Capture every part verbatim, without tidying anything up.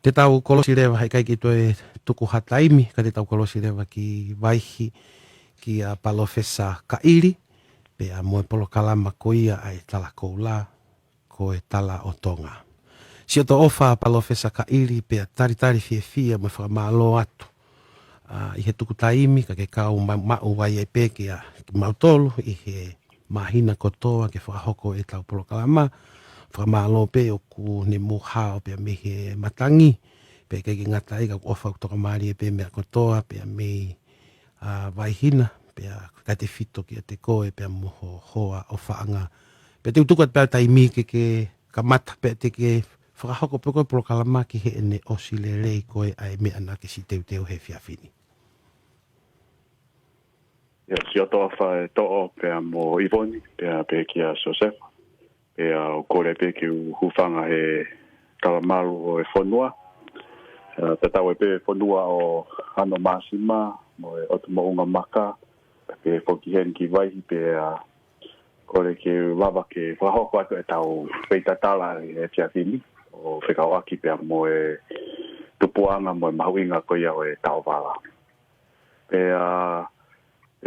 Te tau kolosi leva, he ʻikai ke toe tuku ha taimi, ka te tau kolosi leva ki Vaihi, kia Palōfesa Kaʻili, pea mo e polokalama ko ia ʻa e Tala Koula, ko e Tala ʻo Tonga. Siʻoto ʻofa Palōfesa Kaʻili, pea talitali fiefia mo e fakamālō atu ʻa, ʻi he tuku taimi, ka ke kau ma-, maʻu ai ai pē kia kimautolu ʻi he māhina kotoa ke fakahoko ʻetau polokalama. Fakamālō pē ʻoku ne mou hao pea mei he matangi, pea ʻikai ke ngata ai ka ʻoku ʻofa ʻoku tokamālie pē meʻa kotoa, pea mei, ʻa, Vaihina, pea ka te fito kiate koe, pea mo ho hoa ʻofaʻanga. Pea te u tuku atu pē ʻa e taimi ke ke kamata pea te ke fakahoko pē ko e polokalama ki heʻene ʻosi lelei ko ē ʻa e meʻa naʻa ke siʻi teuteu he efiafi ni. ʻIa, siʻoto ʻofa e Toʻo pea mo ʻIvoni, pea pē kia Siosefa. Pea ʻoku ou kole pē ke u hūfanga he talamalu ʻo e fonua. ʻIa, tatau ai pē fonua ʻo Hano Māsima, mo e ʻOtu Moʻunga Maka, pea pehē foki heni ki Vaihi pea, ʻa, kole ke lava ke fakahoko atu ʻetau faitatala ʻi he efiafi ni, ʻo fekauʻaki pea mo e tupuʻanga mo e mahuʻinga ko ia ʻo e taʻovala. Pea, ʻa,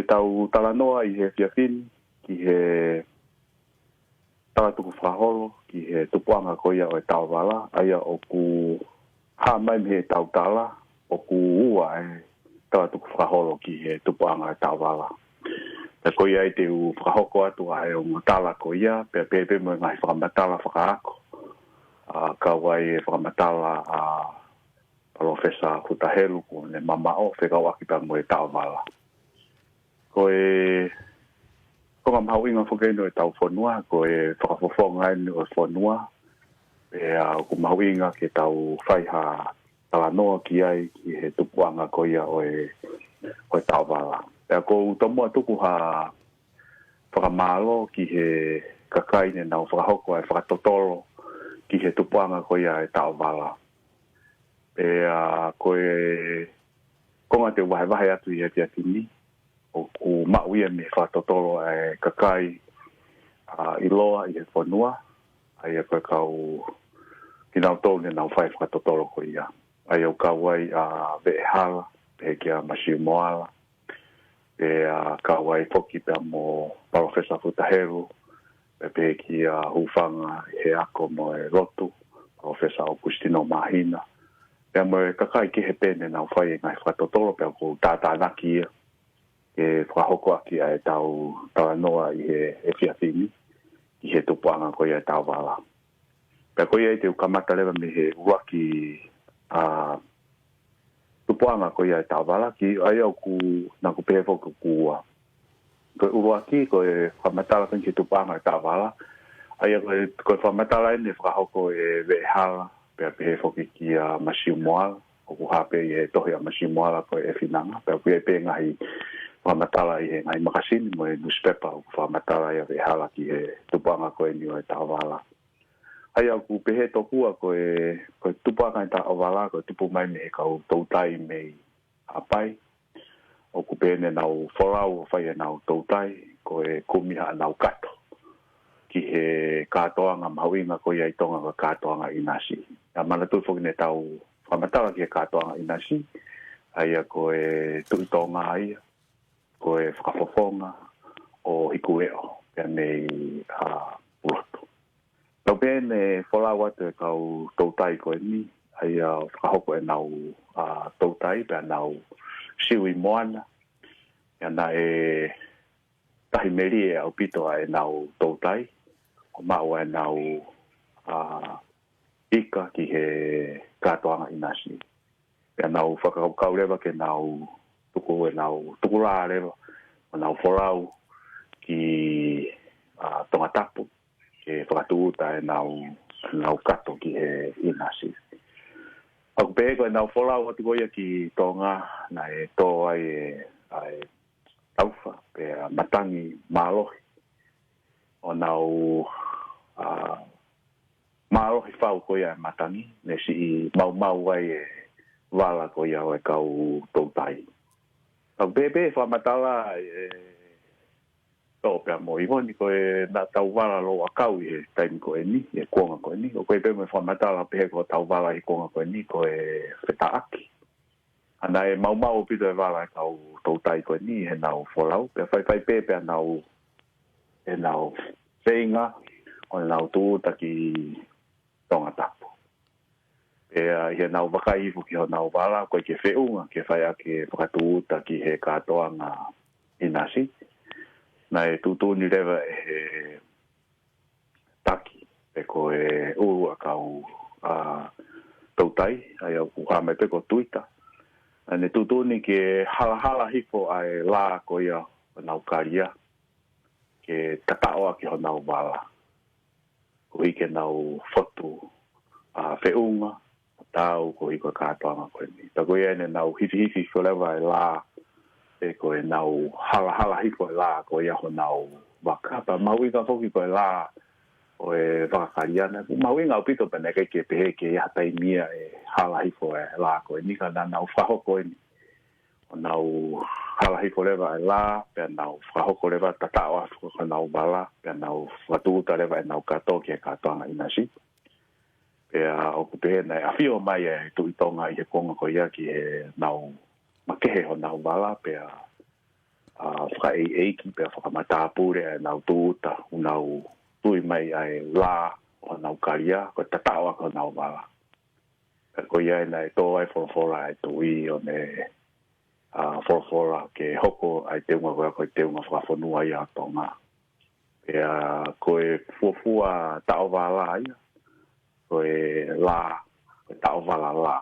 ʻetau talanoa ʻi he efiafi ni, ki he tala tukufakaholo, ki he tupuʻanga ko ia ʻo e taʻovala, ʻa ia ʻoku hā mai mei heʻetau tala, ʻoku ua e tala tukufakaholo ki he tupuʻanga ʻo e taʻovala. Pea ko ia ai te u fakahoko atu ʻa e ongo tala ko ia, pea pehē pē mo e ngaahi fakamatala fakaako. ʻA, kau ai e fakamatala ʻa Palōfesa Futa Helu kuo ne mamaʻo fekauʻaki pea mo e taʻovala. Ko e konga mahuʻinga foki eni ʻo ʻetau fonua, ko e fakafofonga eni ʻo e fonua, pea ʻoku mahuʻinga ke tau fai ha talanoa ki ai ki he tupuʻanga ko ia ʻo e, ʻo e taʻovala. Pea ʻoku ou tomuʻa tuku ha fakamālō ki he kakai ne nau fakahoko ʻa e fakatotolo ki he tupuʻanga ko ia ʻo e taʻovala. Pea ko e konga te u vahevahe atu ʻi he efiafi ni, ʻoku maʻu ia mei he fakatotolo ʻa e kakai, ʻa, ʻiloa ʻi he fonua, ʻa ia ko e kau kinautolu ne nau fai fakatotolo ko ia. ʻA ia ʻoku kau ai ʻa Veʻehala, pehē kia Masiu Moala, pea kau ai foki pea mo Palōfesa Futa Helu, pea pehē kia Hūfanga ʻi he Ako mo e Lotu, Palōfesa ʻOkusitino Māhina, pea mo e kakai kehe pē ne nau fai e ngaahi fakatotolo, pea ʻoku ou tātānaki ia ke fakahoko ʻaki ʻa ʻetau talanoa ʻi he efiafi ni, ki he tupuʻanga ko ia ʻo e taʻovala. Pea ko ia ai te u kamata leva mei he ʻuluaki, ʻa, tupuʻanga ko ia ʻo e taʻovala, ki ai ʻoku, naʻa ku pehē foki ʻoku ua. Ko e ʻuluaki, ko e fakamatala ko eni ki he tupuʻanga ʻo e taʻovala. ʻA ia ko e, ko e fakamatala eni ne fakahoko ʻe Veʻehala, pea pehē foki kia Masiu Moala, ʻoku hā pē ʻi he tohi ʻa Masiu Moala ko e ʻEfinanga, pea ʻoku ʻi ai pē ngaahi fakamatala ʻi he ngaahi makasini mo e nusipepa ʻoku fakamatala ai ʻa Veʻehala ki he tupuʻanga ko eni ʻo e taʻovala. ʻA ia ʻoku pehē tokua ko e, ko e tupuʻanga ʻo e taʻovala, ko e tupu mai mei he kau toutai mei Haʻapai. ʻOku pehē ne nau folau ʻo fai ʻenau toutai, ko e kumi haʻanau kato ki he kātoanga mahuʻinga ko ia ʻi Tonga, ko e kātoanga ʻinasi. Naʻa manatuʻi foki ne tau fakamatala ki he kātoanga ʻinasi, ʻa ia ko e Tuʻi Tonga ia, ko e fakafofonga ʻo Hikuleʻo, pea mei, ʻa, Pulotu. Tau pehē ne folau atu e kau toutai ko eni, ʻa ia ʻo fakahoko ʻenau, ʻa, toutai, pea nau siu ʻi Moana, ʻa ia naʻe tahi melie ʻaupito ʻa ʻenau toutai, ʻo maʻu ʻa ʻenau, ʻa, ika ki he kātoanga ʻinasi. Pea nau fakakaukau leva ke nau tuku ʻenau, tukulā leva, ʻo nau folau ki, ʻa, Tongatapu, ke fakatūʻuta ʻenau, ʻenau kato ki he ʻinasi. ʻOku pehē ko ʻenau folau atu ko ia ki Tonga, naʻe tō ai e, ʻa e taufa, pea matangi mālohi. ʻO nau, ʻa, mālohi fau ko ia e matangi, ne siʻi maumau ai e vala ko ia ʻo e kau toutai. Ka pehē pē fakamatala e Toʻo pea mo Ivoni, ko e naʻa tau vala Louʻakau ʻi he taimi ko eni, ʻi he kuonga ko eni. ʻOku ʻi ai pē mo e fakamatala pehē ko ʻetau vala ʻi he kuonga ko eni ko e fetaʻaki. ʻA ia naʻe maumau ʻaupito e vala ʻa e kau toutai ko eni ʻi heʻenau folau, pea faifai pē pea nau, ʻenau feinga ʻo nau tūʻuta ki Tongatapu. Pea ʻi heʻenau vakai hifo ki honau vala, ʻoku ʻikai ke feʻunga ke fai ʻaki e fakatūʻuta ki he kātoanga ʻinasi. Naʻe tuʻutuʻuni leva ʻe he taki, pe ko e ʻulu ʻa e kau, ʻa, toutai, ʻa ia ʻoku hā mai pē ko Tuita. Naʻa ne tuʻutuʻuni ke halahala hifo ʻa e lā ko ia ʻo ʻenau kalia, ke tataʻo ʻaki honau vala, koeʻuhi ke nau fotu, ʻa, feʻunga, tau koeʻuhi ko e kātoanga ko eni. Pea ko ia ʻenau hifihifi hifo leva e lā, pe ko ʻenau halahala hifo e lā ko ia honau vaka. Pea mahuʻinga foki ko e lā ʻo e vaka kalia na, mahuʻinga ʻaupito pea naʻe ʻikai ke pehē ke ʻi ai ha taimi ia ʻe hala hifo e lā ko eni, ka naʻa nau fakahoko eni ʻo nau hala hifo leva e lā, pea nau fakahoko leva tataʻo ʻaki honau vala, pea nau fakatūʻuta leva ʻenau kato ki he kātoanga ʻinasi. Pea ʻoku pehē naʻe ʻafio mai e Tuʻi Tonga ʻi he kuonga ko ia ki heʻenau makehe honau vala, pea, ʻa, fakaʻeiʻeiki, pea fakamatāpule ʻenau tūʻuta, ʻoku nau tui mai ʻa e lā ʻo honau kalia, ko e tataʻo ʻaki honau vala. Pea ko ia naʻe tō ai e folofola ʻa e tuʻi ʻo ne, ʻa, folofola ke hoko ʻa e teunga ko ia ko e teunga fakafonua ia ʻo Tonga. Pea ko e fuofua taʻovala ia, ko e lā, ko e taʻovala lā.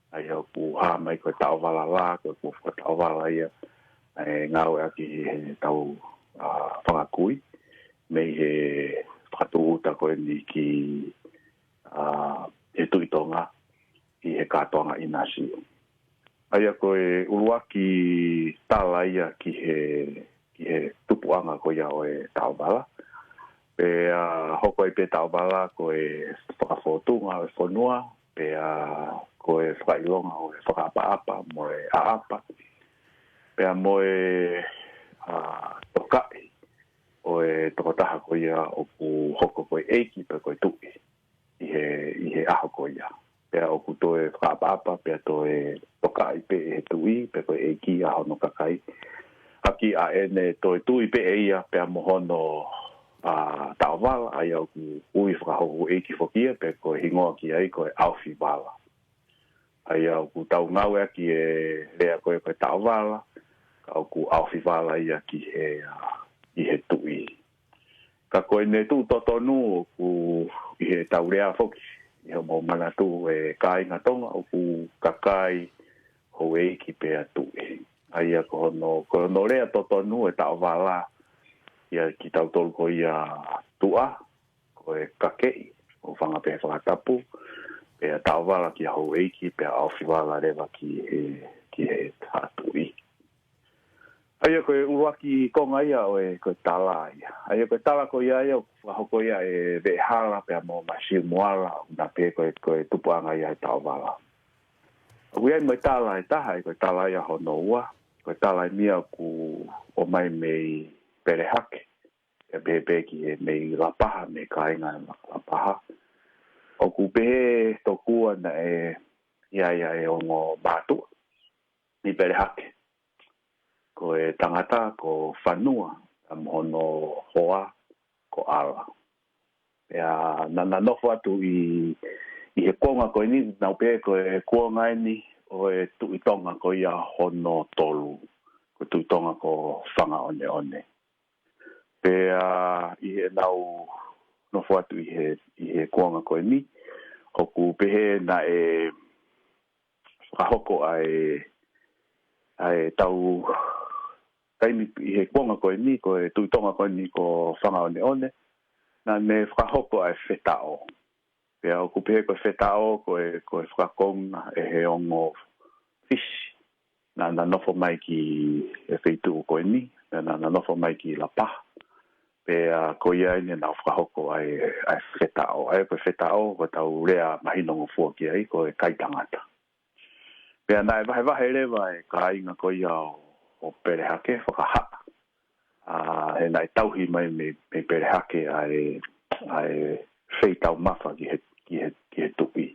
ʻA ia ʻoku hā mai ko e taʻovala lā, ko e fuofua taʻovala ia ʻe ngāueʻaki ʻi heʻetau, ʻa, fanga kui, mei he fakatūʻuta ko eni ki, ʻa, he Tuʻi Tonga ʻi he kātoanga ʻinasi. ʻA ia ko e ʻuluaki tala ia ki he, ki he tupuʻanga ko ia ʻo e taʻovala. Pea hoko ai pē taʻovala ko e fakafōtunga ʻo e fonua, pea ko e fakaʻilonga ʻo e fakaʻapaʻapa mo e ʻaʻapa, pea mo e, ʻa, tokaʻi ʻo e tokotaha ko ia ʻoku hoko ko e ʻeiki pe ko e tuʻi ʻi he, ʻi he ʻaho ko ia. Pea ʻoku toe fakaʻapaʻapa, pea toe tokaʻi pē ʻe he tuʻi, pe ko e ʻeiki ʻa hono kakai. ʻAki ʻa ʻene toe tui pē ʻe ia, pea mo hono, ʻa, taʻovala, ʻa ia ʻoku ui fakahoko ʻeiki foki ia, pe ko e hingoa ki ai ko e ʻaofivala. ʻA ia ʻoku tau ngāueʻaki e lea ko e, ko e taʻovala, ka ʻoku ʻaofivala ia ki he, ʻa, ʻi he tuʻi. Ka ko ʻene tuʻu totonu ʻoku ʻi heʻetau lea foki, ʻi hoʻomou manatu ʻe kāinga Tonga, ʻoku kakai houʻeiki pea tuʻi. ʻA ia ko hono, ko hono lea totonu e taʻovala ia kitautolu ko ia tuʻa, ko e kakeʻi, ʻo fanga pehē fakatapu, pea taʻovala ki houʻeiki, pea ʻaofivala leva ki he, ki he haʻa tuʻi. ʻA ia ko e ʻuluaki konga ia ʻo e, ko e tala ia. ʻA ia ko e tala ko ia ia, ʻoku fakahoko ia ʻe Veʻehala pea mo Masiu Moala, ʻoku na pehē ko e, ko e tupuʻanga ia e taʻovala. ʻOku ʻi ai mo e tala ʻe taha, ʻa ia ko e tala ia hono ua, ko e tala ʻe Mia ʻoku ʻomai mei Pelehake, ʻe pehē pē ki he mei Lapaha, mei he kāinga Lapaha. ʻOku pehē tokua naʻe ʻi ai ʻa e ongo mātuʻa ʻi Pelehake. Ko e tangata ko Fanua, pea mo hono hoa ko ʻAla. Pea naʻa na nofo atu ʻi, ʻi he kuonga ko eni, nau pehē ko e kuonga eni ʻo e Tuʻi Tonga ko ia hono tolu, ko e Tuʻi Tonga ko Fangaʻoneʻone. Pea ʻi heʻenau nofo atu ʻi he, ʻi he kuonga ko eni, ʻoku pehē naʻe fakahoko ʻa e, ʻa e tau taimi ʻi he kuonga ko eni, ko e Tuʻi Tonga ko eni ko Fangaʻoneʻone, naʻa ne fakahoko ʻa e fetaʻo. Pea ʻoku pehē ko e fetaʻo, ko e, ko e fakakonga ʻe he ongo Fisi naʻa na nofo mai ki he feituʻu ko eni, naʻa na nofo mai ki Lapaha. Pea ko ia eni naʻa nau fakahoko ʻa e, ʻa e fetaʻo. ʻA ia ko e fetaʻo, ko ʻetau lea mahinongofua ki ai, ko e kai tangata. Pea naʻe vahevahe leva e kāinga ko ia ʻo, ʻo Pelehake, Fakahaʻa, ʻa, he naʻe tauhi mai mei, mei Pelehake ʻa e, ʻa e feitaumafa ki he, ki he, ki he tuʻi.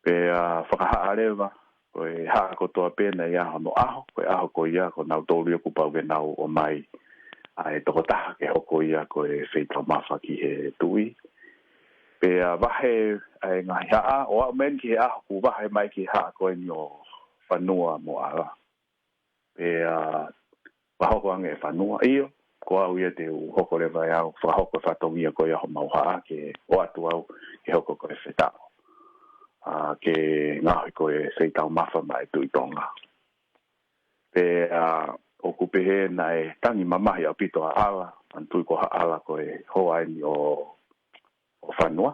Pea fakahaʻa leva, ko e haʻa kotoa pē naʻe ʻi ai hono ʻaho, ko e ʻaho ko ia, ko nautolu ia kuo pau ke nau ō mai ʻa e tokotaha ke hoko ia ko e feitaumafa ki he tuʻi. Pea vahe ʻa e ngaahi haʻa, ʻo aʻu mai ki he ʻaho kuo vahe mai ki he haʻa ko eni ʻo Fanua mo ʻAla. Pea fakahoko ange ʻe Fanua, ʻio, ko au ia te u hoko leva ʻe au, fakahoko e fatongia ko ia homau haʻa ke ʻoatu au ke hoko ko e fetaʻo. ʻA, ke ngaohi ko e feitaumafa maʻa e Tuʻi Tonga. Pea ʻoku pehē naʻe tangi mamahi ʻaupito ʻa ʻAla, ʻa e tuʻi ko ʻAla ko e hoa eni ʻo, ʻo Fanua.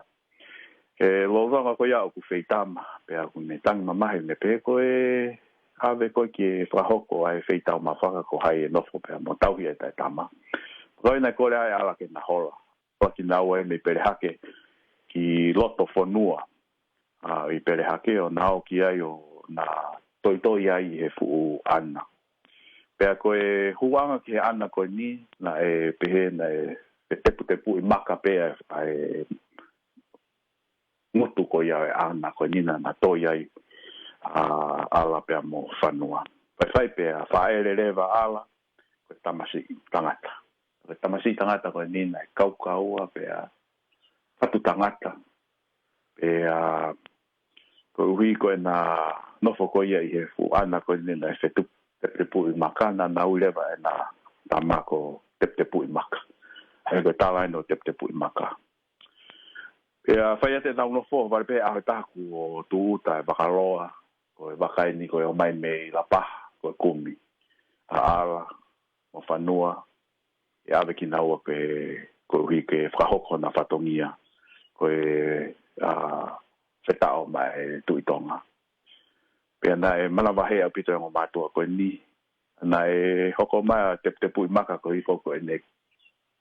He lolotonga ko ia ʻoku feitama, pea ʻoku ne tangi mamahi, ne pehē ko e ʻave ko ē ke fakahoko ʻa e feitaumafa ka ko hai ʻe nofo pea mo tauhi ʻa e taʻetama. Ko ia naʻe kole ai ʻa ʻAla ke na hola. Hola kinaua ia mei Pelehake ki loto fonua, ʻa, ʻi Pelehake ʻo na ō ki ai ʻo na toitoi ai ʻi he fuʻu ʻana. Pea ko e hūʻanga ki he ʻana ko eni, naʻe pehē naʻe feteputepuʻi maka pē ʻa e, ʻa e ngutu ko ia ʻo e ʻana ko eni naʻa na toi ai ʻa ʻAla pea mo Fanua. Faifai pea fāʻele leva ʻa ʻAla, ko e tamasiʻi tangata. Ko e tamasiʻi tangata ko eni naʻe kaukaua pea fatu tangata. Pea koeʻuhi ko ʻena nofo ko ia ʻi he fuʻu ʻana ko eni naʻe feteputepuʻi maka, naʻa na ui leva ʻena tama ko Teputepuʻi Maka. ʻA ia ko e tala eni ʻo Teputepuʻi Maka. Pea fai atu ʻenau nofo, vale pē ʻaho ʻe taha kuo tūʻuta e vaka loa, ko e vaka eni ko e ō mai mei Lapaha, ko e kumi ʻa ʻAla mo Fanua, ʻe ʻave kinaua ke, koeʻuhi ke fakahoko hona fatongia ko e, ʻa, fetaʻo maʻa e Tuʻi Tonga. Pea naʻe manavahē ʻaupito e ongo mātuʻa ko eni, naʻe hoko mai ʻa Teputepuʻi Maka koeʻuhi ko ʻene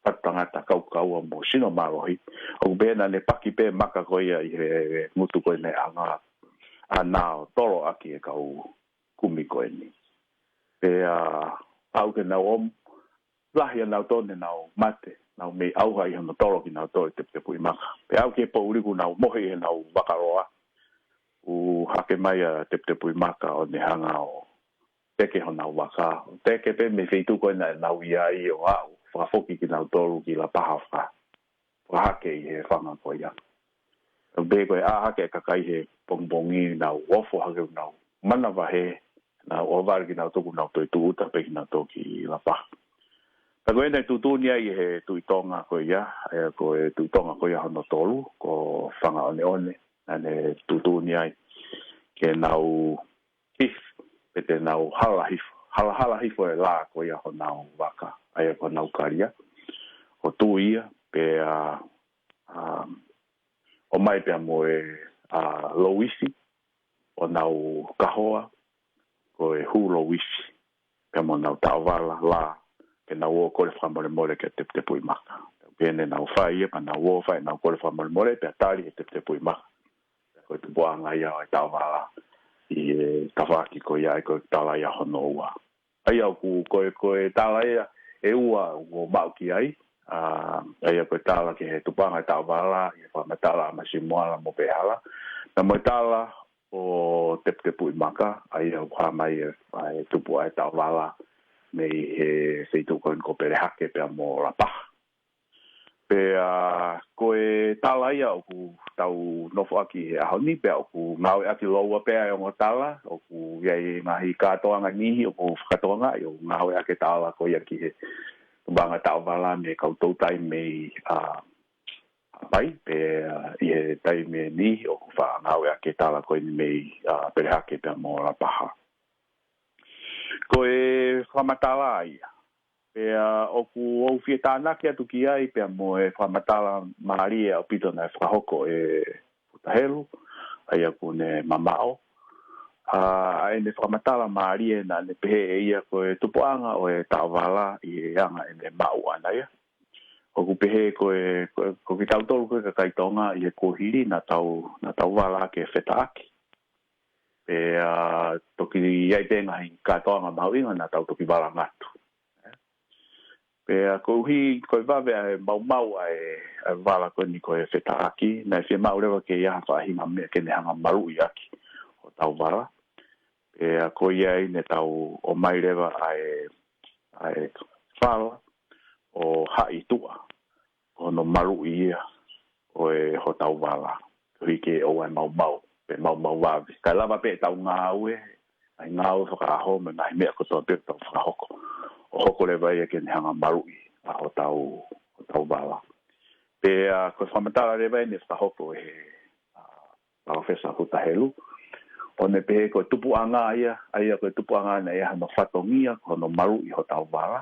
fatu tangata kaukaua mo sino mālohi. ʻOku pehē naʻa ne paki pē maka ko ia ʻi he ngutu ko ē naʻe ʻanga ʻana ʻo tolo ʻaki e kau kumi ko eni. Pea aʻu ke nau ō, lahi ʻa nautolu ne nau mate, nau mei ʻauha ʻi hono tolo kinautolu ʻe Teputepuʻi Maka. Pea aʻu ki he poʻuli kuo nau mohe ʻi heʻenau vaka loa, ʻoku hake mai ʻa Teputepuʻi Maka ʻo ne hanga ʻo teke honau vaka. ʻO teke pē mei he feituʻu ko ē naʻa nau ʻi ai ʻo aʻu, fakafoki kinautolu ki Lapaha faka, fakahake ʻi he fanga ko ia. Pea ko e ʻā hake e kakai he pongipongi, nau ofo hake, nau manavahē, nau ʻohovale kinautolu, nau toe tūʻuta pē kinautolu ki Lapaha. Pea ko ʻene tuʻutuʻuni ai ʻe he Tuʻi Tonga ko ia, ʻa ia ko e Tuʻi Tonga ko ia hono tolu, ko Fangaʻoneʻone, naʻa ne tuʻutuʻuni ai ke nau hifo, pe te nau hala hifo, halahala hifo e lā ko ia honau vaka, ʻa ia ko honau kalia, ʻo tui ia, pea, ʻa, ʻomai pea mo e, ʻa, louifi ʻo nau kahoa, ko e hū louifi, pea mo nau taʻovala lā, ke nau ō kole fakamolemole kia Teputepuʻi Maka. Pea ne nau fai ia, pea nau ō fai ʻenau kole fakamolemole, pea tali ʻe Teputepuʻi Maka. Ko e tupuʻanga ia ʻo e taʻovala ʻi he tafaʻaki ko ia, ʻa ia ko e tala ia hono ua. ʻA ia ʻoku, ko e, ko e tala ia ʻe ua ʻoku maʻu ki ai, ʻa, ʻa ia ko e tala ki he tupuʻanga e taʻovala ʻi he fakamatala ʻa Masimoala mo Pēhala. Pea mo e tala ʻo Teputepuʻi Maka, ʻa ia ʻoku hā mai ʻe, ʻa e tupuʻanga e taʻovala mei he feituʻu ko eni ko Pelehake pea mo Lapaha. Pea ko e tala ia ʻoku tau nofoʻaki he ʻaho ni, pea ʻoku ngāueʻaki lōua pē ʻa e ongo tala, ʻoku ʻi ai e ngaahi kātoanga niʻihi ʻoku fakatokangaʻi ʻoku ngāueʻaki e tala ko ia ki he tupuʻanga taʻovala mei he kau toutai mei, ʻa, Haʻapai, pea ʻi he taimi ʻe niʻihi ʻoku faʻa ngāueʻaki e tala ko eni mei, ʻa, Pelehake pea mo Lapaha. Ko e fakamatala ia. Pea ʻoku ou fie tānaki atu ki ai pea mo e fakamatala mālie ʻaupito naʻe fakahoko ʻe Futa Helu, ʻa ia kuo ne mamaʻo. ʻA, ʻa ʻene fakamatala mālie naʻa ne pehē ʻe ia ko e tupuʻanga ʻo e taʻovala ʻi he anga ʻene maʻu ʻana ia. ʻOku pehē ko e, ko, ko kitautolu ko e kakai Tonga ʻi he kuohili naʻa tau, naʻa tau vala ʻaki e fetaʻaki. Pea toki ʻi ai pē ngaahi kātoanga mahuʻinga naʻa tau toki vala ngatu. Pea koeʻuhi ko e vave ʻa e maumau ʻa e, ʻa e vala ko eni ko e fetaʻaki, naʻe fiemaʻu leva ke ʻi ai ha faʻahinga meʻa ke ne hanga maluʻi ʻaki hotau vala. Pea ko ia ai ne tau ʻomai leva ʻa e, ʻa e vala ʻo haʻi tuʻa, ko hono maluʻi ia ʻo e hotau vala. Koeʻuhi ke ʻoua ʻe maumau, pe maumau vave. Kae lava pē ʻetau ngāue, ʻa e ngāue fakaʻaho, mo e ngaahi meʻa kotoa pē ʻoku tau fakahoko, ʻo hoko leva ia ke ne hanga maluʻi ʻa hotau, hotau vala. Pea ko e fakamatala leva eni ʻe fakahoko ʻe he, ʻa, Palōfesa Futa Helu, ʻo ne pehē ko e tupuʻanga ia, ʻa ia ko e tupuʻanga naʻe ʻi ai hano fatongia, ko hono maluʻi hotau vala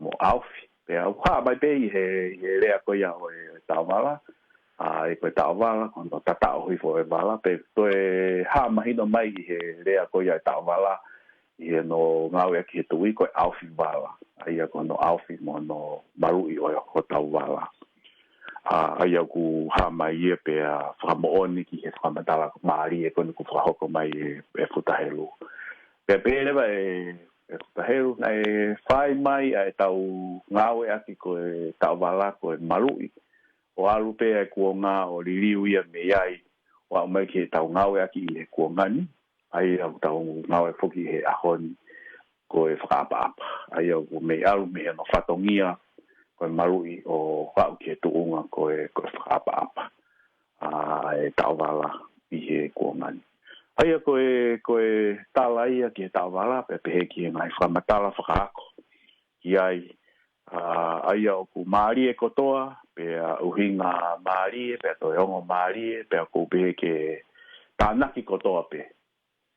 mo ʻaofi. Pea ʻoku hā mai pē ʻi he, ʻi he lea ko ia ʻo e taʻovala, ʻa, ʻa ia ko e taʻovala, ko hono tataʻo hifo ʻo e vala, pe toe hā mahino mai ʻi he lea ko ia ʻo e taʻovala, ʻi hono ngāueʻaki ʻe he tuʻi ko e ʻaofi vala. ʻA ia ko hono ʻaofi mo hono maluʻi ʻo e hotau vala. ʻA, ʻa ia ʻoku hā mai ia pea fakamoʻoni ki he fakamatala ko mālie ko eni kuo fakahoko mai ʻe, ʻe Futa Helu. Pea pehē leva ʻe, ʻe Futa Helu, naʻe fai mai ʻa ʻetau ngāueʻaki ko e taʻovala ko e maluʻi, ʻo ʻalu pē ʻa e kuonga ʻo liliu ia mei ai, ʻo aʻu mai ki heʻetau ngāueʻaki ʻi he kuonga ni, ʻa ia ʻoku tau ngāue foki he ʻaho ni, ko e fakaʻapaʻapa. ʻA ia ʻoku mei ʻalu mei hono fatongia ko e maluʻi ʻo aʻu ki he tuʻunga ko e, ko e fakaʻapaʻapa ʻa e taʻovala ʻi he kuonga ni. ʻA ia ko e, ko e tala ia ki he taʻovala, pea pehē ki he ngaahi fakamatala fakaako ki ai, ʻa, ʻa ia ʻoku mālie kotoa, pea ʻuhinga mālie, pea toe ongo mālie, pea ʻoku pehē ke tānaki kotoa pē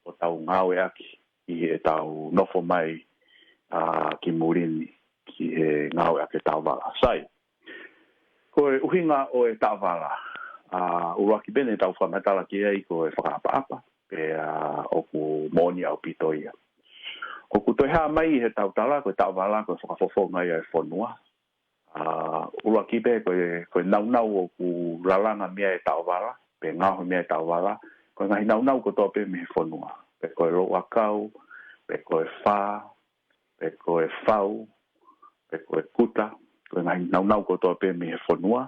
ʻo tau ngāueʻaki ʻi heʻetau nofo mai, ʻa, ki muli ni, ki he ngāueʻaki taʻovala. Sai, ko e ʻuhinga ʻo e taʻovala, ʻa, ʻuluaki pē ne tau fakamatala ki ai ko e fakaʻapaʻapa, pea ʻoku moʻoni ʻaupito ia. ʻOku toe hā mai ʻi heʻetau tala, ko e taʻovala, ko e fakafofonga ia ʻo e fonua. ʻA, ʻuluaki pē ko e, ko e naunau ʻoku lalanga mei ai e taʻovala, pe ngaohi mei ai e taʻovala, ko e ngaahi naunau kotoa pē mei he fonua. Pe ko e louʻakau, pe ko e fā, pe ko e fau, pe ko e kuta, ko e ngaahi naunau kotoa pē mei he fonua,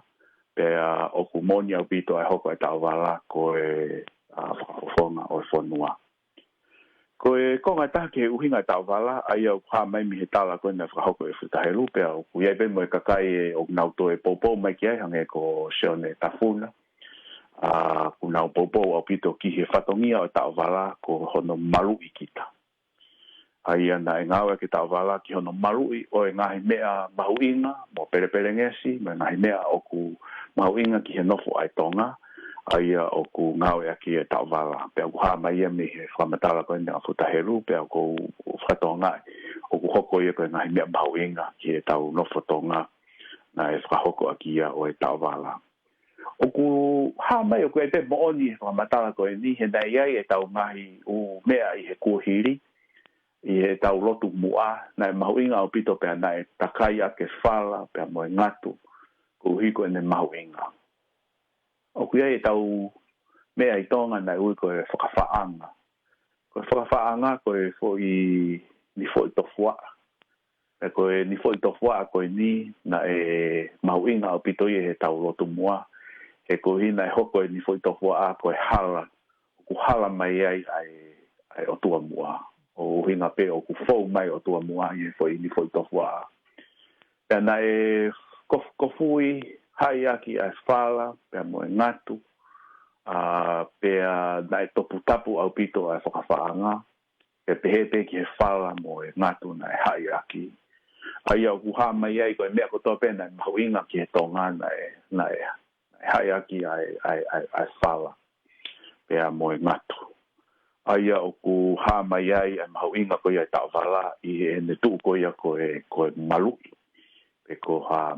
pea ʻoku moʻoni ʻaupito ʻa e hoko ʻa e taʻovala ko e, ʻa, fakafofonga ʻo e fonua. Ko e konga ʻe taha ki he ʻuhinga ʻo e taʻovala, ʻa ia ʻoku hā mai mei he tala ko ē naʻe fakahoko ʻe Futa Helu, pea ʻoku ʻi ai pē mo e kakai ʻoku nau toe poupou mai ki ai, hangē ko Sione Tafuna, ʻa, ʻoku nau poupou ʻaupito ki he fatongia ʻo e taʻovala ko hono maluʻi kita. ʻA ia naʻe ngāueʻaki e taʻovala ki hono maluʻi ʻo e ngaahi meʻa mahuʻinga mo pelepelengesi, mo e ngaahi meʻa ʻoku mahuʻinga ki he nofo ʻa e Tonga, ʻa ia ʻoku ngāueʻaki e taʻovala. Pea ʻoku hā mai ia mei he fakamatala ko eni ʻa Futa Helu, pea ʻoku ou fakatokangaʻi ʻoku hoko ia ko e ngaahi meʻa mahuʻinga ki heʻetau nofo Tonga naʻe fakahokoʻaki ia ʻo e taʻovala. ʻOku hā mai ʻoku ʻi ai pē moʻoni he fakamatala ko eni, he naʻe ʻi ai ʻetau ngaahi ʻū meʻa ʻi he kuohili, ʻi heʻetau lotu muʻa, naʻe mahuʻinga ʻaupito pea naʻe takai ʻaki e fala, pea mo e ngatu, koeʻuhi ko ʻene mahuʻinga. ʻOku ʻi ai ʻetau meʻa ʻi Tonga naʻe ui ko e fakafaʻanga. Ko e fakafaʻanga ko e foʻi nifoʻi tofuaʻa. Pea ko e nifoʻi tofuaʻa ko eni naʻe mahuʻinga ʻaupito ia heʻetau lotu muʻa. He koeʻuhi naʻe hoko e nifoʻi tofuaʻa ko e hala, ʻoku hala mai ai ʻa e, ʻa e ʻotua muʻa. ʻO ʻuhinga pē ʻoku fou mai ʻotua muʻa ʻi he foʻi nifoʻi tofuaʻa. Pea naʻe kof-, kofui, haʻi ʻaki ʻa e fala, pea mo e ngatu, ʻa, pea naʻe toputapu ʻaupito ʻa e fakafaʻanga, pea pehē pē ki he fala mo e ngatu naʻe haʻi ʻaki. ʻA ia ʻoku hā mai ai ko e meʻa kotoa pē naʻe mahuʻinga ki he Tonga naʻe, naʻe, naʻe haʻi ʻaki ʻa e, ʻa e, ʻa e, ʻa e fala, pea mo e ngatu. ʻA ia ʻoku hā mai ai ʻa e mahuʻinga ko ia ʻo e taʻovala ʻi heʻene tuʻu ko ia ko e, ko e maluʻi. Pe ko ha,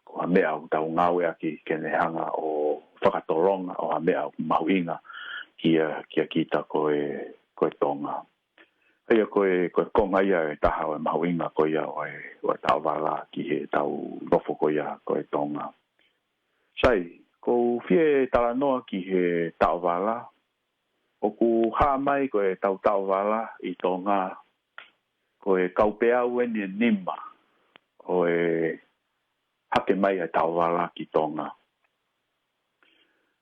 ko ha meʻa ʻoku tau ngāueʻaki ke ne hanga ʻo fakatolonga ʻo ha meʻa ʻoku mahuʻinga kia, kia kita ko e, ko e Tonga. ʻA ia ko e, ko e konga ia ʻe taha ʻo e mahuʻinga ko ia ʻo e, ʻo e taʻovala ki heʻetau nofo ko ia ko e Tonga. Sai, ʻoku ou fie talanoa ki he taʻovala, ʻoku hā mai ko ʻetau taʻovala ʻi Tonga, ko e kaupeau eni ʻe nima ʻo e hake mai ʻa e taʻovala ki Tonga.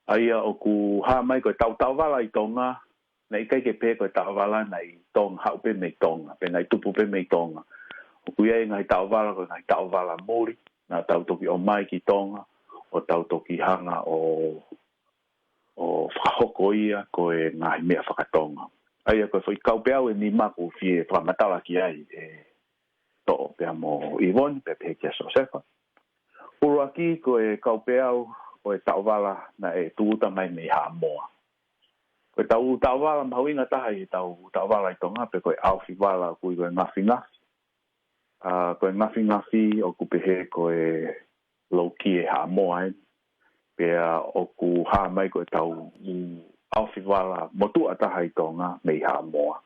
ʻA ia ʻoku hā mai ko e taʻotaʻovala ʻi Tonga, naʻe ʻikai ke pehē ko e taʻovala naʻe ʻi Tonga, haʻu pē mei Tonga, pe naʻe tupu pē mei Tonga. ʻOku ʻi ai e ngaahi taʻovala, ko e ngaahi taʻovala muli, naʻa tau toki ʻomai ki Tonga, ʻo tau toki hanga ʻo, ʻo fakahoko ia ko e ngaahi meʻa fakatonga. ʻA ia ko e foʻi kaupeau ʻe nima ʻoku ou fie fakamatala ki ai ʻe Toʻo pea mo ʻIvoni, pea pehē kia Siosefa. ʻUluaki ko e kaupeau ʻo e taʻovala naʻe tūʻuta mai mei Haʻamoa. Ko e taʻovala mahuʻinga taha ʻi he taʻovala ʻi Tonga, pe ko e ʻaofivala ʻoku ui ko e ngafingafi. ʻA, ko e ngafingafi ʻoku pehē ko e loukie Haʻamoa eni. Pea ʻoku hā mai ko e taʻovala motuʻa taha ʻi Tonga mei Haʻamoa.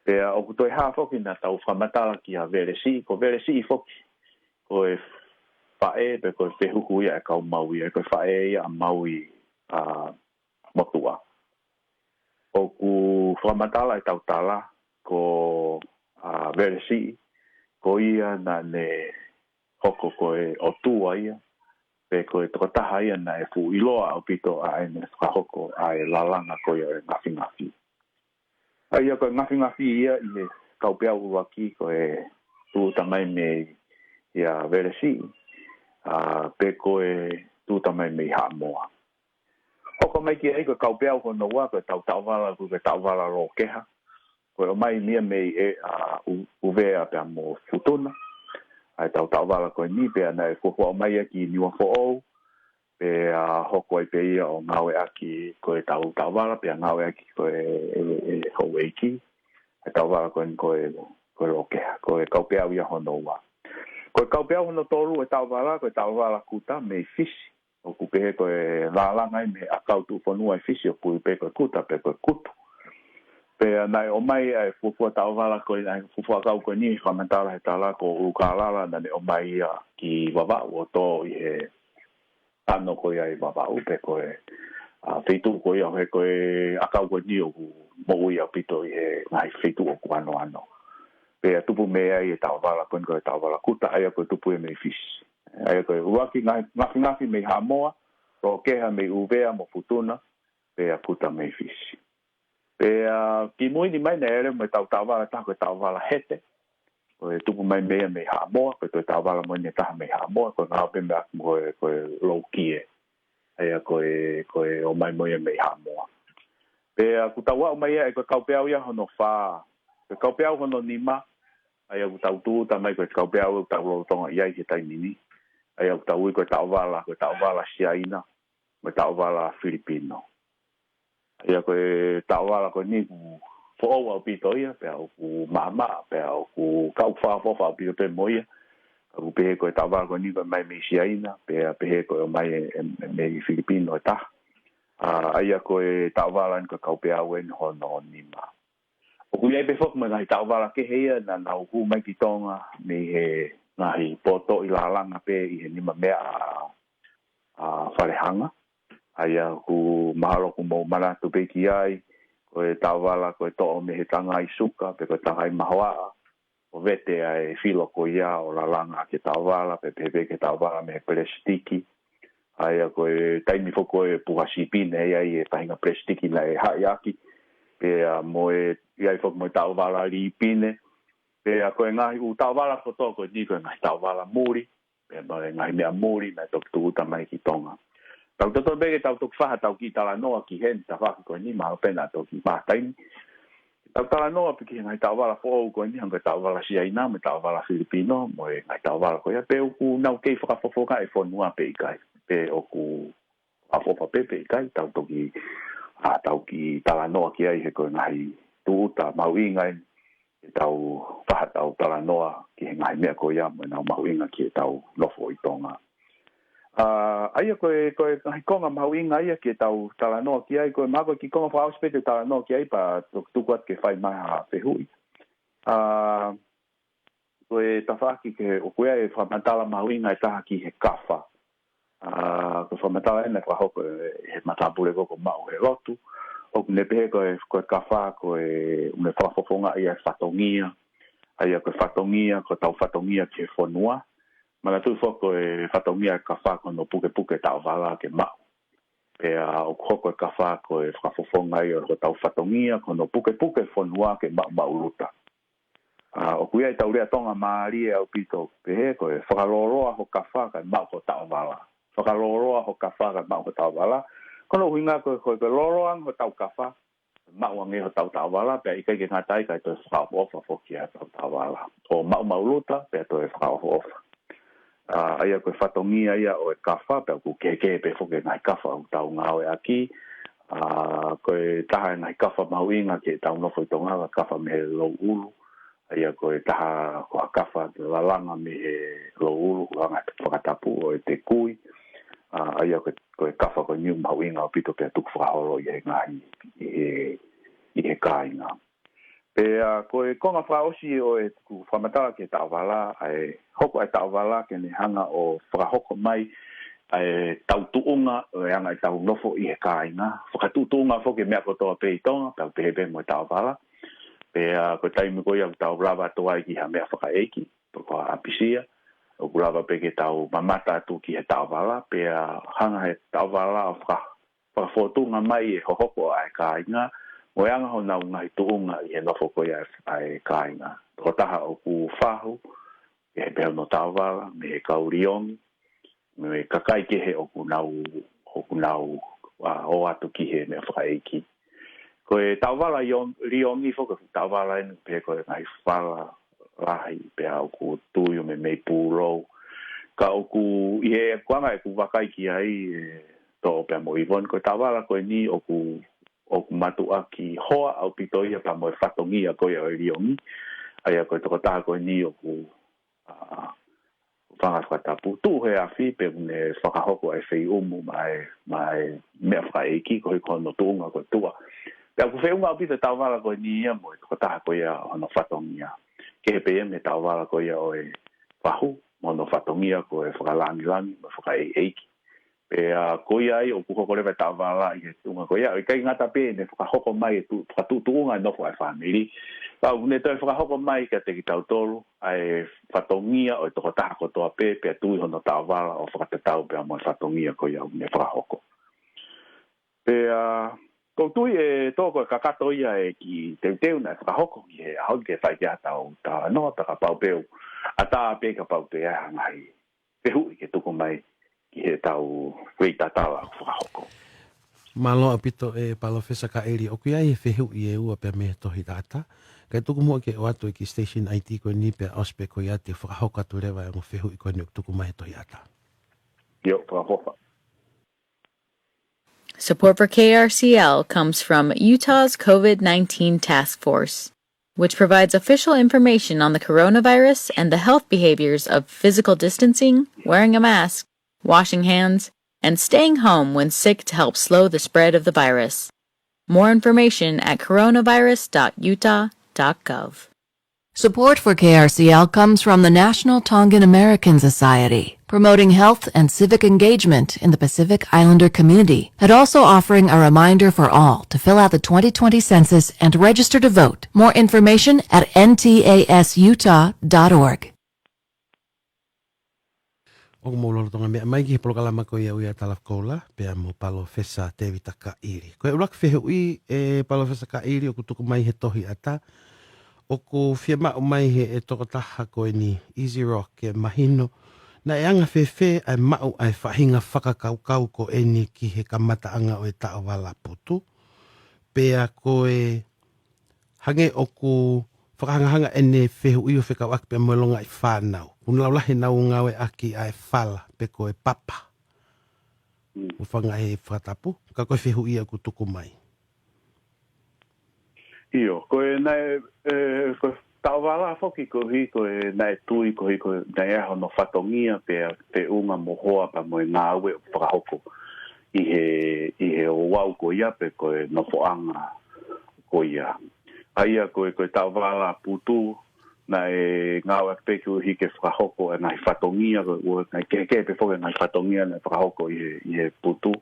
Pea ʻoku toe hā foki naʻa tau fakamatala kia Velesiʻi, ko Velesiʻi foki ko e faʻē pe ko e fehuhu ia ʻa e kau Maui, ʻa ia ko e faʻē ia ʻa Maui ʻa motuʻa. ʻOku fakamatala ʻetau tala ko, ʻa, Velesiʻi, ko ia naʻa ne hoko ko e ʻotua ia, pe ko e tokotaha ia naʻe fuʻu ʻiloa ʻaupito ʻa ʻene fakahoko ʻa e lalanga ko ia ʻo e ngafingafi. ʻA ia ko e ngafingafi ia ʻi he kaupeau ʻuluaki ko e tūʻuta mai mei ia Velesiʻi, ʻa, pe ko e tūʻuta mai mei Haʻamoa. Hoko mai ki ai ko e kaupeau hono ua ko e taʻotaʻovala, ko e taʻovala Lokeha. Ko e ʻomai ia mei ʻEa, ʻa, ʻUvea pea mo Futuna. ʻA e taʻotaʻovala ko eni pea naʻe fuofua ʻomai ia ki Niuafoʻou. Pea hoko ai pē ia ʻo ngāueʻaki ko e taʻotaʻovala, pea ngāueʻaki ko e, e, e houʻeiki. ʻA e taʻovala ko eni ko e, ko e Lokeha, ko e kaupeau ia hono ua. Ko e kaupeau hono tolu ʻo e taʻovala, ko e taʻovala Kuta mei Fisi. ʻOku pehē ko e lalanga ia mei he ʻakau tuʻufonua ʻi Fisi ʻoku ui pē ko e Kuta pe ko e Kutu. Pea naʻe ʻomai ʻa e fuofua taʻovala ko eni, ʻa e fuofua ʻakau ko eni, fakamatala he tala ko ʻUlukālala naʻa ne ʻomai ia ki Vavaʻu ʻo tō ʻi he tano ko ia ʻi Vavaʻu pe ko e, ʻa, feituʻu ko ia he ko e ʻakau ko eni ʻoku moʻui ʻaupito ʻi he ngaahi feituʻu ʻoku anoano. Pea tupu mei ai e taʻovala ko eni ko e taʻovala Kuta, ʻa ia ko e tupu ia mei Fisi. ʻA ia ko e ʻuluaki ngafi-, ngafingafi mei Haʻamoa, Lokeha mei ʻUvea mo Futuna, pea Kuta mei Fisi. Pea kimui ni mai naʻe lele mo e taʻotaʻovala taha ko e taʻovala Hete, ko e tupu mai mei ia mei Haʻamoa, ko e toe taʻovala mo eni taha mei Haʻamoa, ko e ngāueʻaki pē mo e, ko e loukie. ʻA ia ko e, ko e ʻomai mo ia mei Haʻamoa. Pea ʻoku tau aʻu mai ia ʻi he ko e kaupeau ia hono fā, ko e kaupeau hono nima, ʻa ia ʻoku tau tūʻuta mai ko e kaupeau ʻoku tau lolotonga ʻi ai he taimi ni. ʻA ia ʻoku tau ui ko e taʻovala, ko e taʻovala Siaina, mo e taʻovala Filipino. ʻA ia ko e taʻovala ko eni ʻoku foʻou ʻaupito ia, pea ʻoku maʻamaʻa, pea ʻoku kau fakaʻofoʻofa ʻaupito pē mo ia. Ka ʻoku pehē ko e taʻovala ko eni ko e ʻomai mei Siaina, pea pehē ko e ʻomai e, e, e mei Filipino ʻe taha. ʻA, ʻa ia ko e taʻovala eni ko e kaupeau eni hono nima. ʻOku ʻi ai pē foki mo e ngaahi taʻovala kehe ia naʻa nau hū mai ki Tonga mei he ngaahi potoʻi lalanga pē ʻi he nimameaʻa ʻa Falehanga. ʻA ia ʻoku mahalo ʻoku mou manatu pē ki ai, ko e taʻovala ko e toʻo mei he tangai suka, pe ko e tangai mahoaʻa, ʻo vete ʻa e filo ko ia ʻo lalanga ki he taʻovala, pe pehē pē ki he taʻovala mei he pelesitiki. ʻA ia ko e taimi foki ko e puha sipine, ʻi ai e faʻahinga pelesitiki naʻe haʻi ʻaki, pea mo e, ʻi ai foki mo e taʻovala lipine, pea ko e ngaahi ʻū taʻovala kotoa ko eni ko e ngaahi taʻovala muli, pea mo e ngaahi meʻa muli naʻe toki tūʻuta mai ki Tonga. Tau totonu pē ke tau toki fai ha tau kiʻi talanoa ki heni, tafaʻaki ko eni, mahalo pē naʻa toki maʻu taimi. Tau talanoa pē ki he ngaahi taʻovala foʻou ko eni, hangē ko e taʻovala Siaina, mo e taʻovala Filipino, mo e ngaahi taʻovala ko ia, pe ʻoku nau kei fakafofongaʻi e fonua pe ʻikai, pe ʻoku ʻofa pē pe ʻikai, tau toki, ʻa, tau kiʻi talanoa ki ai he ko e ngaahi tūʻuta mahuʻinga eni ke tau fai ha tau talanoa ki he ngaahi meʻa ko ia mo ʻenau mahuʻinga ki he tau nofo ʻi Tonga. ʻA, ʻa ia ko e, ko e ngaahi konga mahuʻinga ia ke tau talanoa ki ai, ko e mahalo ko e kiʻi konga fakaʻosi pē te talanoa ki ai pea to-, tuku atu ke fai mai ha fehuʻi. ʻA, ko e tafaʻaki ke, ʻoku ʻi ai e fakamatala mahuʻinga ʻe taha ki he kafa. ʻA, ko e fakamatala ena fakahoko ʻe he matāpule ko ē ʻoku maʻu he lotu. ʻOku ne pehē ko e, ko e kafa, ko e, ʻoku ne fakafofongaʻi ʻa e fatongia. ʻA ia ko e fatongia, ko hotau fatongia ki he fonua. Manatuʻi foki ko e fatongia e kafa ko hono pukepuke taʻovala ke maʻu. Pea ʻoku hoko e kafa ko e fakafofonga ia ʻo hotau fatongia, ko hono pukepuke fonua ke maʻumaʻuluta. ʻA, ʻoku ʻi ai ʻetau lea Tonga mālie ʻaupito pehē, ko e fakalōloa ho kafa kae maʻu ho taʻovala. Fakalōloa ho kafa kae maʻu ho taʻovala. Ko hono ʻuhinga ko e, ko e, ko e lōloa ange hotau kafa, maʻu ange hotau taʻovala, pea ʻikai ke ngata ai kae toe fakaʻofoʻofa foki ʻetau taʻovala. ʻO maʻumaʻuluta, pea toe fakaʻofoʻofa. ʻA, ʻa ia ko e fatongia ia ʻo e kafa, pea ʻoku kehekehe pē foki e ngaahi kafa ʻoku tau ngāueʻaki. ʻA, ko e taha e ngaahi kafa mahuʻinga ke tau nofo ʻi Tonga, ko e kafa mei he louʻulu. ʻA ia ko e taha ko ha kafa lalanga mei he louʻulu, ʻoku hanga ʻe he fakatapu ʻo e tekui. ʻA, ʻa ia ko e, ko e kafa ko eni ʻoku mahuʻinga ʻaupito pea tukufakaholo ʻi he ngaahi, ʻi he, ʻi he kāinga. Pea ko e konga fakaʻosi ʻo ʻeku fakamatala ki he taʻovala, ʻa e hoko ʻa e taʻovala ke ne hanga ʻo fakahoko mai ʻa e tau tuʻunga ʻo e anga ʻetau nofo ʻi he kāinga. Fakatuʻutuʻunga foki e meʻa kotoa pē ʻi Tonga, pea pehē pē mo e taʻovala. Pea ko e taimi ko ia ʻoku tau lava atu ai ki ha meʻa fakaʻeiki, pe ko ha ʻapisia, ʻoku lava pē ke tau mamata atu ki he taʻovala, pea hanga ʻe he taʻovala ʻo faka-, fakafōtunga mai e hohoko ʻa e kāinga, mo e anga honau ngaahi tuʻunga ʻi he nofo ko ia ʻa e kāinga. Tokotaha ʻoku fahu, ʻi he pehē hono taʻovala, mei he kau liongi, mei he kakai kehe ʻoku nau, ʻoku nau, ʻa, ō atu ki he meʻa fakaʻeiki. Ko e taʻovala ion-, liongi foki, taʻovala eni pē ko e ngaahi fala lahi, pea ʻoku tui ʻo meimei pūlou. Ka ʻoku, ʻi he kuonga ʻeku vakai ki ai, ʻe Toʻo pea mo Ivon, ko e taʻovala ko eni ʻoku, ʻoku mātuʻaki hoa ʻaupito ia pea mo e fatongia ko ia ʻo e liongi. ʻA ia ko e tokotaha ko eni ʻoku, ʻa, fanga fakatapu, tuʻu he afi pea ne fakahoko ʻa e feiʻumu maʻa e, maʻa e meʻa fakaʻeiki koeʻuhi ko hono tuʻunga ko e tuʻa. Pea ʻoku feʻunga ʻaupito e taʻovala ko eni ia mo e tokotaha ko ia hono fatongia. Kehe pē ia mei he taʻovala ko ia ʻo e fahu, mo hono fatongia ko e fakalangilangi mo e fakaʻeiʻeiki. Pea ko ia ai ʻoku hoko leva e taʻovala ʻi he tuʻunga ko ia, ʻo ʻikai ngata pē ʻene fakahoko mai e tu-, fakatuʻutuʻunga e nofo ʻa e fāmili. Ka ʻoku ne toe fakahoko mai kiate kitautolu ʻa e fatongia ʻo e tokotaha kotoa pē, pea tui hono taʻovala ʻo fakatatau pea mo e fatongia ko ia ʻoku ne fakahoko. Pea, ʻoku ou tui ʻe Toʻo ko e kakato ia e kiʻi teuteu naʻe fakahoko ki he ʻaho ni ke fai ki ai haʻatau talanoa, pea kapau pē ʻoku ʻatā pē kapau pē ʻe ʻi ai ha ngaahi fehuʻi ke tuku mai ki heʻetau feitatala ʻoku fakahoko. Mālō ʻaupito ʻe Palōfesa Kaʻili, ʻoku ʻi ai e fehuʻi ʻe ua pea mei he tohi ʻatā. Kae tuku muʻa ke ʻoatu e kiʻi station I D ko eni pea ʻosi pē ko ia te u fakahoko atu leva e ongo fehuʻi ko eni ʻoku tuku mai he tohi ʻatā. ʻIo, fakaʻofoʻofa. Support for K R C L comes from Utah's COVID nineteen Task Force, which provides official information on the coronavirus and the health behaviors of physical distancing, wearing a mask, washing hands, and staying home when sick to help slow the spread of the virus. More information at coronavirus dot utah dot gov. Support for K R C L comes from the National Tongan American Society, promoting health and civic engagement in the Pacific Islander community, and also offering a reminder for all to fill out the twenty twenty census and register to vote. More information at N T A S utah dot org. ʻOku mou lolotonga meʻa mai ki he polokalama ko ia ʻa e Tala Fakaula, pea mo Palōfesa Tēvita Kaʻili. Ko e ʻuluaki fehuʻi ʻe Palōfesa Kaʻili ʻoku tuku mai he tohi ʻatā, ʻoku fiemaʻu mai he ʻe tokotaha ko eni Easy Rock ke mahino, naʻe anga fēfē ʻa e maʻu ʻa e faʻahinga fakakaukau ko eni ki he kamataʻanga ʻo e taʻovala putu, pea ko e hangē ʻoku fakahangahanga ʻene fehuʻi ʻo fekauʻaki pea mo e longaʻi fānau. ʻOku nau lahi ʻenau ngāueʻaki ʻa e fala pe ko e papa. Mm. ʻO fanga he fakatapu, ka ko e fehuʻi ia ʻoku tuku mai. ʻIo, ko e naʻe, ʻe, ko e taʻovala foki koeʻuhi ko e naʻe tui koeʻuhi ko e naʻe ʻi ai hono fatongia pea feʻunga mo hoa pea mo e ngāue ʻoku fakahoko ʻi he, ʻi he ouau ko ia pe ko e nofoʻanga ko ia. ʻA ia ko e, ko e taʻovala putu, naʻe ngāueʻaki pē koeʻuhi ke fakahoko e ngaahi fatongia, ko e ua, ngaahi kehekehe pē foki e ngaahi fatongia naʻe fakahoko ʻi he, ʻi he putu.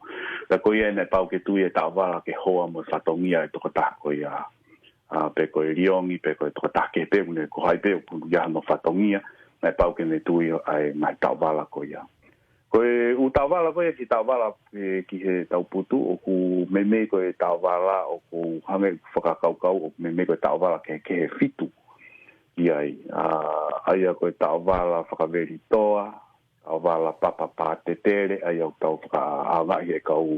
Ka ko ia naʻe pau ke tui e taʻovala ke hoa mo e fatongia e tokotaha ko ia. ʻa, pe ko e liongi, pe ko e tokotaha kehe pē, ʻoku ne ko hai pē, ʻoku ʻi ai hano fatongia, naʻe pau ke ne tui ʻa e ngaahi taʻovala ko ia. Ko e ʻū taʻovala ko ia ki he taʻovala, ē, ki he tauputu, ʻoku meimei ko e taʻovala, ʻoku hangē ʻeku fakakaukau, ʻoku meimei ko e taʻovala kehekehe ʻe fitu ʻi ai. ʻA, ʻa ia ko e taʻovala fakavelitoa, taʻovala papa pātetele, ʻa ia ʻoku tau fakaʻaongaʻi he kau,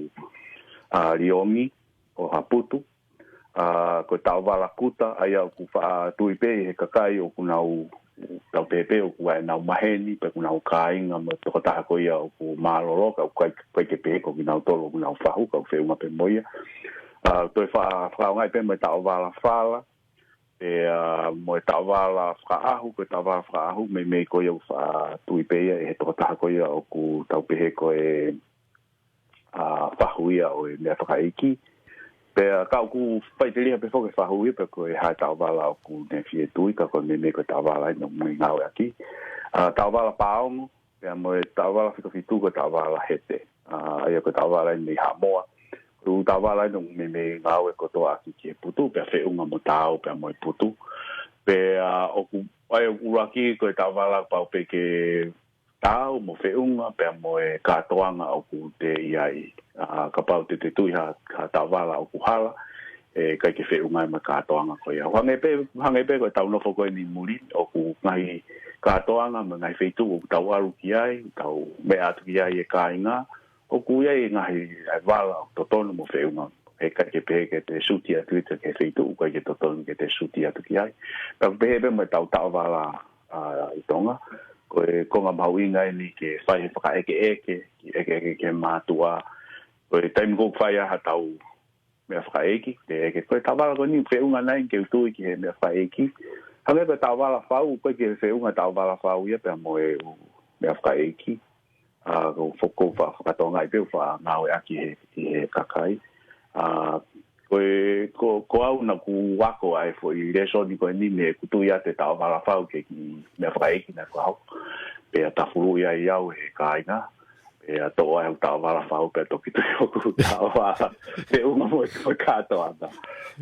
ʻa, liongi ʻo ha putu. ʻA, ko e taʻovala kuta, ʻa ia ʻoku faʻa tui pē ʻe he kakai ʻoku nau tau pehē pē ʻoku ʻi ai ʻenau maheni, pe ʻoku nau kāinga mo e tokotaha ko ia ʻoku mālōlō, ka ʻoku ʻikai, ʻikai ke pehē ko kinautolu ʻoku nau fahu, ka ʻoku feʻunga pē mo ia. ʻA, toe fa-, fakaʻaongaʻi pē mo e taʻovala fala, pea mo e taʻovala fakaʻahu, ko e taʻovala fakaʻahu, meimei ko ia ʻoku faʻa tui pē ia ʻe he tokotaha ko ia ʻoku tau pehē ko e, ʻa, fahu ia ʻo e meʻafakaʻeiki. Pea ka ʻoku faʻiteliha pē foki e fahu ia, pe ko e hā e taʻovala ʻoku ne fie tui, ka ko e meimei ko e taʻovala ʻeni ʻoku ne ngāueʻaki. ʻA, taʻovala pāongo, pea mo e taʻovala fika fitu ko e taʻovala hete. ʻA, ʻa ia ko e taʻovala ʻeni mei Haʻamoa. Ko e ʻū taʻovala ʻeni ʻoku meimei ngāue kotoa ʻaki ki he putu, pea feʻunga mo taau, pea mo e putu. Pea ʻoku, ʻa ia ʻoku ʻuluaki ko e taʻovala pau pē ke taau mo feʻunga, pea mo e kātoanga ʻoku te ʻi ai. ʻA, kapau te te tui ha, ha taʻovala ʻoku hala, ʻe ʻikai ke feʻunga ai mo e kātoanga ko ia. Hangē pē, hangē pē ko e tau nofo ko eni muli, ʻoku ngaahi kātoanga mo e ngaahi feituʻu ʻoku tau ʻalu ki ai, tau meʻa atu ki ai e kāinga, ʻoku ʻi ai e ngaahi ʻa e vala ʻoku totonu mo feʻunga. He ʻikai ke pehē ke te suti atu ʻi he feituʻu ʻoku ʻikai ke totonu ke te suti atu ki ai. Pea ʻoku pehē pē mo e tau taʻovala, ʻa, ʻi Tonga. Ko e konga mahuʻinga ʻeni ke fai he fakaʻekeʻeke, ke ʻekeʻeke ki he mātuʻa. Ko e taimi ko ē ʻoku fai ai ha tau meʻafakaʻeiki, ke ʻeke ko e taʻovala ko eni feʻunga nai ke u tui ki he meʻafakaʻeiki. Hangē ko e taʻovala fau, ʻoku ʻikai ke feʻunga taʻovala fau ia pea mo e ʻū meʻafakaʻeiki. ʻA, ko e fo-, ko e fa-, fakatonga ʻi pē ʻoku faʻa ngāueʻaki ʻe he, ʻe he kakai. ʻA, ko e, ko, ko au naʻa ku ako ai e foʻi lēsoni ko eni mei heʻeku tui atu e taʻovala fau ki he kiʻi meʻafakaʻeiki naʻe fakahoko. Pea tafuluʻi ai au ʻe he kāinga. Pea toʻo ai hoku taʻovala fau, pea toki tui hoku taʻovala feʻunga mo e, mo e kātoanga.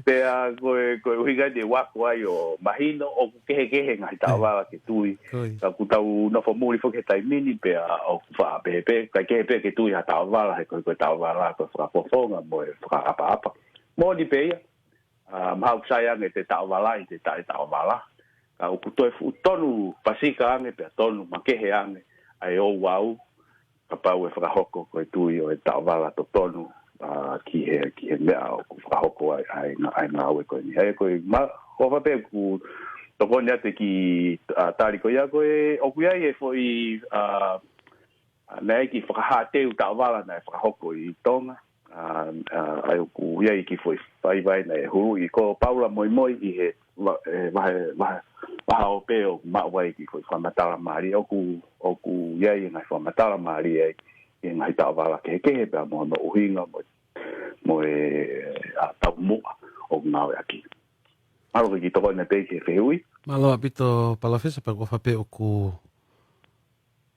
Pea ko e, ko e ʻuhinga ʻeni ʻoku ou ako ai ʻo mahino ʻoku kehekehe ngaahi taʻovala ke tui. Ko ia. Ka ʻoku tau nofo muli foki he taimi ni pea ʻoku faʻa pehē pē, ʻikai kehe pē ke tui ha taʻovala, he ko e, ko e taʻovala, ko e fakafofonga mo e fakaʻapaʻapa. Moʻoni pē ia, ʻa, mahalo ʻoku sai ange ʻete taʻovala ʻi he taʻe taʻovala. Ka ʻoku toe fuʻu tonu pasika ange pea tonu makehe ange ʻa e ouau, kapau ʻe fakahoko ko e tui ʻo e taʻovala totonu, ʻa, ki he, ki he meʻa ʻoku fakahoko ai, ʻa e ngā-, ʻa e ngāue ko eni. ʻA ia ko e ma-, ko e fā pē ʻoku tokoni atu ki, ʻa, tali ko ia ko e, ʻoku ʻi ai e foʻi, ʻa, ʻa, naʻe ʻi ai e kiʻi fakahāteu taʻovala naʻe fakahoko ʻi Tonga. ʻA, ʻa, ʻa ia ʻoku ʻi ai e kiʻi foʻi faiva naʻe huluʻi ko Paula Moimoi ʻi he va-, e, vahe, vahe, vahaʻa ope ʻo maʻu ai e kiʻi foʻi fakamatala mālie. ʻOku, ʻoku ʻi ai e ngaahi fakamatala mālie ai ʻi he ngaahi taʻovala kehekehe pea mo hono ʻuhinga mo, mo e, ʻa, taumuʻa ʻoku ngāueʻaki. Mālō ki he tokoni pē ki he fehuʻi. Mālō ʻaupito, Palōfesa, pea ko e fā pē ʻoku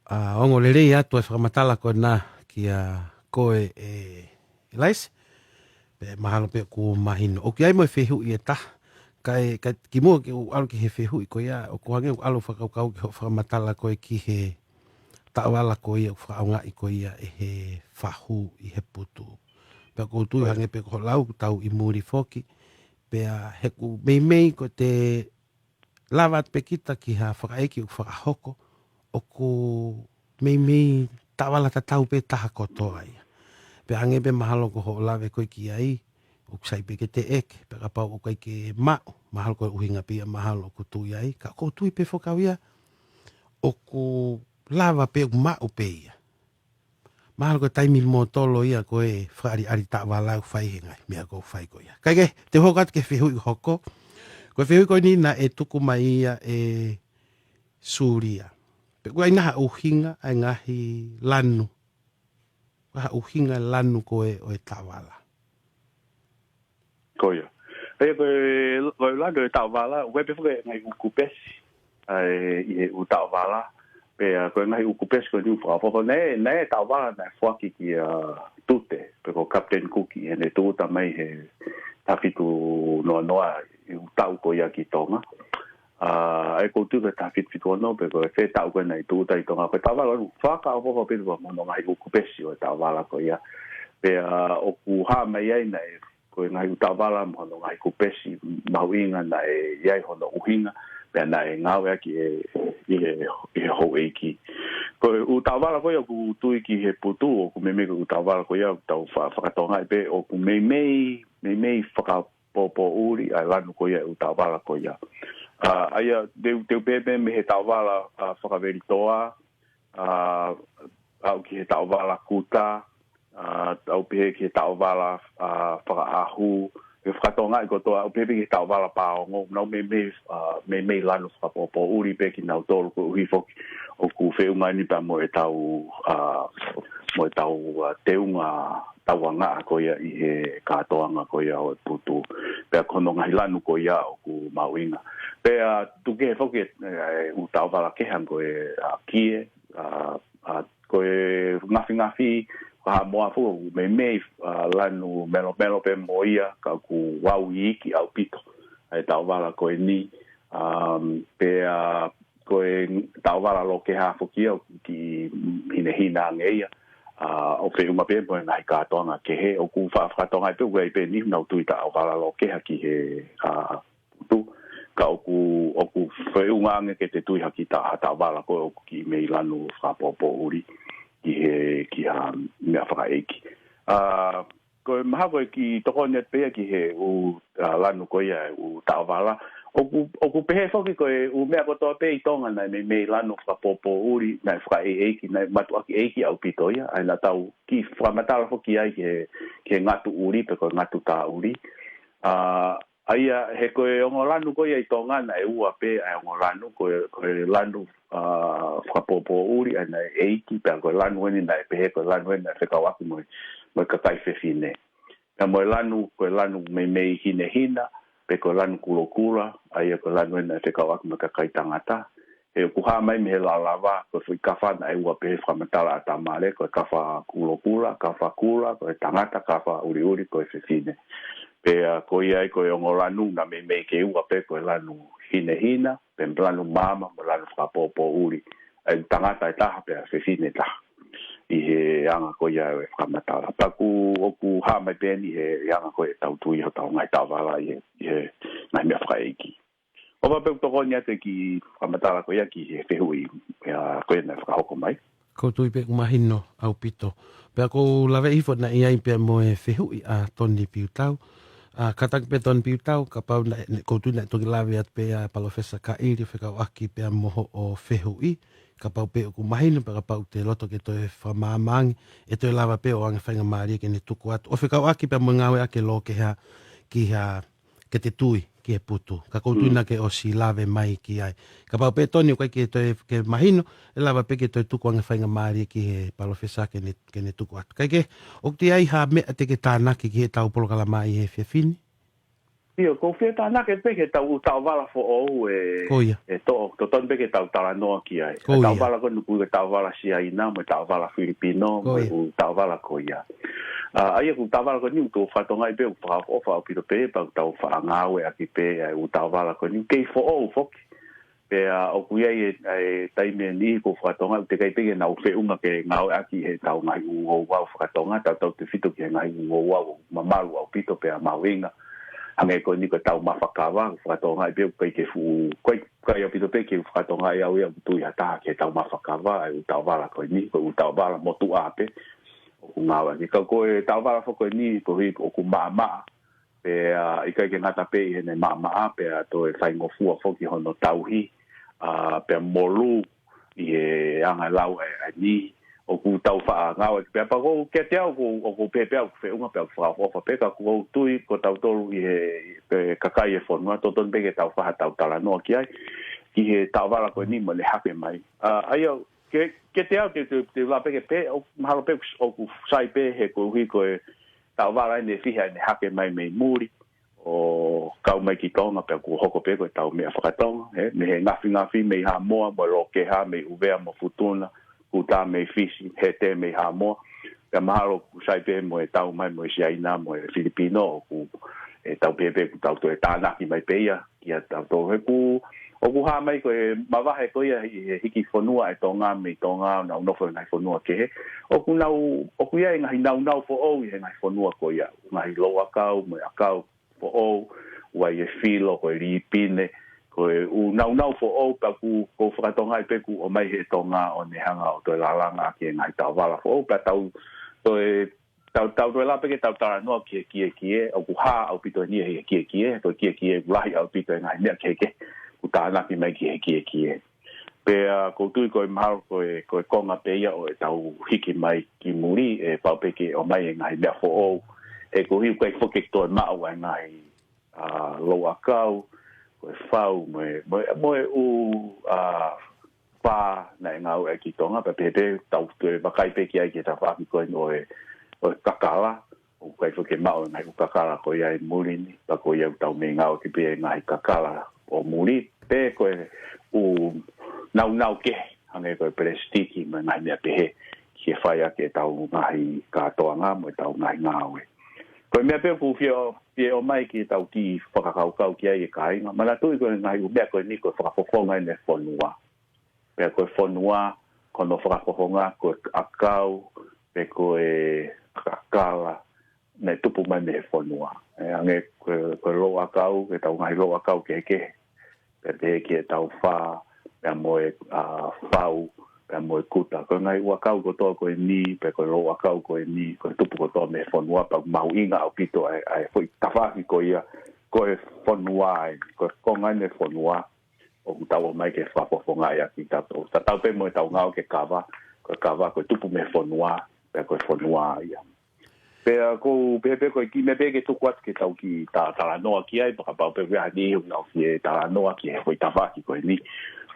ʻa, ongo lelei atu e fakamatala ko ena kia koe ʻe, ʻe Laisi. Pea mahalo pē ʻoku mahino. ʻOku ʻi ai mo e fehuʻi ʻe taha. Kae, kae kimuʻa ke u ʻalu ki he fehuʻi ko ia, ʻoku hangē ʻoku ʻalu fakakaukau ki hoʻo fakamatala ko ē ki he taʻovala ko ia, ʻoku fakaʻaongaʻi ko ia ʻe he fahu ʻi he putu. Pea ʻoku ou tui hangē pē ko hoʻo lau, ʻoku tau ʻi muli foki. Pea he ʻoku meimei ko ʻete lava atu pē kita ki ha fakaʻeiki ʻoku fakahoko, ʻoku meimei taʻovala tatau pē taha kotoa ia. Pea hangē pē mahalo ko hoʻo lave ko ē ki ai, ʻoku sai pē ke te ʻeke, pea kapau ʻoku ʻikai ke maʻu, mahalo ko e ʻuhinga pē ia mahalo ʻoku tui ai, ka ʻoku ou tui pē foki au ia, ʻoku lava pē ʻoku maʻu pē ia. Mahalo ko e taimi motolo ia ko e fakaʻaliʻali taʻovala ʻoku fai he ngaahi meʻa ʻoku fai ko ia. Kae kehe, te u hoko atu ki he fehuʻi hoko. Ko e fehuʻi ko eni naʻe tuku mai ia ʻe Sulia. Pe ʻoku ʻi ai nai ha ʻuhinga ʻa e ngaahi lanu. Ko e hā e ʻuhinga lanu ko ē ʻo e taʻovala. Ko ia. ʻA ia ko e, ko e lanu ʻo e taʻovala, ʻoku ʻi ai pē foki e ngaahi ʻū kupesi, ʻa e, ʻi he ʻū taʻovala. Pea ko e ngaahi ʻū kupesi ko eni ʻoku fakaʻofoʻofa. Naʻe, naʻe taʻovala naʻe foaki kia Tute, pe ko Captain Cook, ʻi heʻene tūʻuta mai he taha fitu noa noa ʻi he taʻu ko ia ki Tonga. ʻA, ʻe ʻikai ke u tui ko e taha fitu fitu ono pe ko e fē taʻu ko ē naʻe tuʻuta ʻi Tonga. Ko e taʻovala ʻoku fakaʻofoʻofa pē ʻa hono ngaahi ʻū kupesi ʻo e taʻovala ko ia. Pea ʻoku hā mai ai naʻe, ko e ngaahi ʻū taʻovala mo hono ngaahi kupesi mahuʻinga naʻe ʻi ai hono ʻuhinga, pea naʻe ngāueʻaki ʻe, ʻi he, ʻi he houʻeiki. Ko e ʻū taʻovala ko ia ʻoku tui ki he putu, ʻoku meimei ko e ʻū taʻovala ko ia ʻoku tau fa-, fakatokangaʻi pē, ʻoku meimei, meimei faka- pōpōʻuli ʻa e lanu ko ia ʻo e ʻū taʻovala ko ia. ʻA, ʻa ia, te u, te u pehē pē mei he taʻovala, ʻa, fakavelitoa, ʻa, aʻu ki he taʻovala kuta, ʻa, aʻu pē ki he taʻovala, ʻa, fakaʻahu, ʻe fakatokangaʻi kotoa, aʻu pē ki he taʻovala pāongo, nau meimei, ʻa, meimei lanu fakapōpōʻuli pē kinautolu koeʻuhi foki ʻoku feʻunga eni pea mo ʻetau, ʻa, mo ʻetau, ʻa, teunga tauangaʻa ko ia ʻi he kātoanga ko ia ʻo e putu. Pea ko hono ngaahi lanu ko ia ʻoku mahuʻinga. Pea tuku kehe foki e, e ʻū taʻovala kehe hangē ko e, ʻa, kie, ʻa, ʻa, ko e ngafingafi, ko Haʻamoa foki ʻoku meimei, ʻa, lanu melomelo pē mo ia, ka ʻoku ʻau iiki ʻaupito ʻa e taʻovala ko eni. Um, pea ko e taʻovala lokeha foki ia ʻoku kiʻi hinehina ange ia. ʻA, ʻo feʻunga pē mo e ngaahi kātoanga kehe, ʻoku fa-, fakatokangaʻi pē, ʻoku ʻi ai pē niʻihi ʻoku nau tui taʻovala lokeha ki he, ʻa, putu. Ka ʻoku, ʻoku feʻunga ange ke te tui ha kiʻi ta-, ha taʻovala ko ē ʻoku kiʻi meimei lanu fakapōpōʻuli ki he, ki ha meʻa fakaʻeiki. ʻA, ko e mahalo ko e kiʻi tokoni atu pē ia ki he ʻū, ʻa, lanu ko ia ʻo e ʻū taʻovala. ʻOku, ʻoku pehē foki ko e ʻū meʻa kotoa pē ʻi Tonga naʻe meimei lanu fakapōpōʻuli, naʻe fakaʻeiʻeiki, naʻe mātuʻaki ʻeiki ʻaupito ia, ʻa ia naʻa tau kiʻi fakamatala foki ai ki he, ki he ngatu ʻuli pe ko e ngatu tāʻuli. ʻA, ʻa ia, he ko e ongo lanu ko ia ʻi Tonga naʻe ua pē ʻa e ongo lanu, ko e, ko e lanu, ʻa, fakapōpōʻuli, ʻa ia naʻe ʻeiki, pea ko e lanu eni naʻe pehē, ko e lanu eni naʻe fekauʻaki mo e, mo e kakai fefine. Pea mo e lanu, ko e lanu meimei hinehina, pe ko e lanu kulokula, ʻa ia ko e lanu eni naʻe fekauʻaki mo e kakai tangata. He ʻoku hā mai mei he lava, ko e foʻi kafa naʻe ua pē he fakamatala ʻa Tamale, ko e kafa kulokula, kafa kula, ko e tangata, kafa ʻuliʻuli, ko e fefine. Pea ko ia ai ko e ongo lanu naʻe meimei ke ua pē ko e lanu hinehina, pe lanu maama, mo e lanu fakapōpōʻuli. ʻA e tangata ʻe taha, pea fefine ʻe taha. ʻI he anga ko ia ʻo e fakamatala. Pea ʻoku, ʻoku hā mai pē eni he, he anga ko ē ʻetau tui hotau ngaahi taʻovala ʻi he, ʻi he ngaahi meʻa fakaʻeiki. ʻOfa pē ʻoku tokoni atu e kiʻi fakamatala ko ia ki he fehuʻi, ʻa, ko ia naʻe fakahoko mai. ʻOku ou tui pē ʻoku mahino ʻaupito. Pea ʻoku ou lave hifo naʻe ʻi ai pē mo e fehuʻi ʻa Tony Piutau. ʻA, kātaki pē Tony Piutau, kapau naʻe, naʻe, ʻoku ou tui naʻe toki lave atu pē ʻa Palōfesa Kaʻili ʻo fekauʻaki pea mo hoʻo fehuʻi. Kapau pē ʻoku mahino, pea kapau te ke loto ke toe fakamaama ange, ʻe toe lava pē ʻo ʻoange faingamālie ke ne tuku atu. ʻO fekauʻaki pea mo e ngāueʻaki e lokeha ki ha ke te tui ki he putu. Ka ʻoku ou tui Mm. naʻa ke ʻosi lave mai ki ai. Kapau pē Tony ʻoku ʻikai ke toe ke mahino, ʻe lava pē ke toe tuku ange faingamālie ki he palōfesa ke ne, ke ne tuku atu. Kae kehe, ʻoku ʻi ai ha meʻa te ke tānaki ki heʻetau polokalama ʻi he efiafi ni? ʻIo, ʻoku ou fie tānaki pē ki heʻetau ʻū taʻovala foʻou ē, Ko ia. ʻe to-, totonu pē ke tau talanoa ki ai. Ko ia. Taʻovala ko eni ʻoku ui ko e taʻovala Siaina, mo e taʻovala Filipino, Ko mo e ia. ʻū taʻovala ko ia. ʻA, ʻa ia ko e taʻovala ko eni ʻoku ou fakatokangaʻi pē ʻoku fakaʻofoʻofa ʻaupito pē, pea ʻoku tau faʻa ngāueʻaki pē ʻa e ʻū taʻovala ko eni, kei foʻou foki. Pea ʻoku ʻi ai e, e taimi ʻe niʻihi ʻoku ou fakatokangaʻi ʻoku teʻeki ai pē ke nau feʻunga ke ngāueʻaki heʻetau ngaahi ʻū ouau fakatonga, tautautefito ki he ngaahi ʻū ouau mamalu ʻaupito pea mahuʻinga. Hangē ko eni ko e taumafa kava, ʻoku ou fakatokangaʻi pē ʻoku ʻikai ke fuʻu, ʻikai, ʻikai ʻaupito pē ke u fakatokangaʻi au ia ʻoku tui ha taha ki he taumafa kava, ʻa e ʻū taʻovala ko eni, ko e ʻū taʻovala motuʻa pē ʻoku ngāueʻaki. Ka ko e taʻovala foki ko eni, koeʻuhi ʻoku maʻamaʻa, pea ʻikai ke ngata pē ʻi heʻene maʻamaʻa, pea toe faingofua foki hono tauhi, ʻa, pea molū ʻi he anga lau ʻa e, ʻa e niʻihi ʻoku tau faʻa ngāueʻaki pē. Pea ʻoku ou kiate au, ʻoku, ʻoku ou pehē pē au ʻoku feʻunga pea ʻoku fakaʻofoʻofa pē, ka ʻoku ou tui ko tautolu ʻi he, he kakai e fonua, totonu pē ke tau faʻa tau talanoa ki ai, ki he taʻovala ko eni mo ʻene hake mai. ʻA, ʻa ia, ke, kiate au te, te, te u lave pē ke pehē, ʻoku mahalo pē ʻoku sai pē he koeʻuhi ko e taʻovala eni ʻe fiha ʻene hake mai mei muli, ʻo kau mai ki Tonga, pea kuo hoko pē ko ʻetau meʻa fakatonga, ē, mei he ngafingafi mei Haʻamoa, mo e lokeha mei ʻUvea mo Futuna, kuta mei Fisi, hete mei Haʻamoa, pea mahalo ʻoku sai pē mo e tau mai mo e Siaina, mo e Filipino, ʻoku, ʻE tau pehē pē ʻoku tau toe tānaki mai pē ia kiate kitautolu. He ʻoku, ʻoku hā mai ko e mavahe ko ia ʻi he hiki fonua ʻa e Tonga mei Tonga ʻo nau nofo he ngaahi fonua kehe. ʻOku nau, ʻoku ʻi ai e ngaahi naunau foʻou ʻi he ngaahi fonua ko ia. Ngaahi louʻakau mo e ʻakau foʻou, ʻoku ʻi ai e filo, ko e līpine, ko e ʻū naunau foʻou pea ʻoku, ʻoku ou fakatokangaʻi pē ʻoku ʻomai ʻe he Tonga ʻo ne hanga ʻo toe lālanga ʻaki e ngaahi taʻovala foʻou, pea tau toe, tau, tau toe lava pē ke tau talanoa ki he kiekie, ʻoku hā ʻaupito eni ʻi he kiekie, ko e kiekie ʻoku lahi ʻaupito e ngaahi meʻa kehekehe ʻoku tānaki mai ki he kiekie. Pea ʻoku ou tui ko e mahalo ko e, ko e konga pē ia ʻo ʻetau hiki mai ki muli, ʻe pau pē ke ʻomai e ngaahi meʻa foʻou, he ʻoku ʻikai foki ke toe maʻu ʻa e ngaahi, ʻa, louʻakau, ko e fau, mo e, mo e, mo e ʻū, ʻa, fā naʻe ngāueʻaki ʻi Tonga, pea pehē pē tau toe vakai pē ki ai ki he tafaʻaki ko eni ʻo e, ʻo e kakala, ʻoku ʻikai foki ke maʻu e ngaahi ʻū kakala ko ia ʻi muli ni, pea ko ia ʻoku tau mei ngāueʻaki pē e ngaahi kakala ʻo muli, pe ko e ʻū naunau kehe, hangē ko e pelesitiki mo e ngaahi meʻa pehē, ke fai ʻaki ʻetau ngaahi kātoanga mo ʻetau ngaahi ngāue. Ko e meʻa pē ʻoku ou fie, fie ʻomai ke tau kiʻi fakakaukau ki ai e kāinga. Manatuʻi ko e ngaahi ʻū meʻa ko eni ko e fakafofonga ʻene fonua. Pea ko e fonua, ko hono fakafofonga, ko e ʻakau, pe ko e kakala, naʻe tupu mai mei he fonua. ʻE hangē ko e, ko e louʻakau, ʻetau ngaahi louʻakau kehekehe. Pea pehē ki heʻetau fā, pea mo e, ʻa, fau, pea mo e kuta. Ko e ngaahi ʻū ʻakau kotoa ko eni, pe ko e louʻakau ko eni, ko e tupu kotoa mei he fonua, pea mahuʻinga ʻaupito ʻa e, ʻa e foʻi tafaʻaki ko ia, ko e fonua eni, ko e konga ʻene fonua, ʻoku tau ō mai ke fakafofongaʻi ʻaki kitautolu. Tatau pē mo ʻetau ngāue ki he kava, ko e kava, ko e tupu mei he fonua, pea ko e fonua ia. Pea ʻoku ou pehē pē ko e kiʻi meʻa pē ke tuku atu ke tau kiʻi ta-, talanoa ki ai, pea kapau pē ʻoku ʻi ai ha niʻihi ʻoku nau fie talanoa ki he foʻi tafaʻaki ko eni,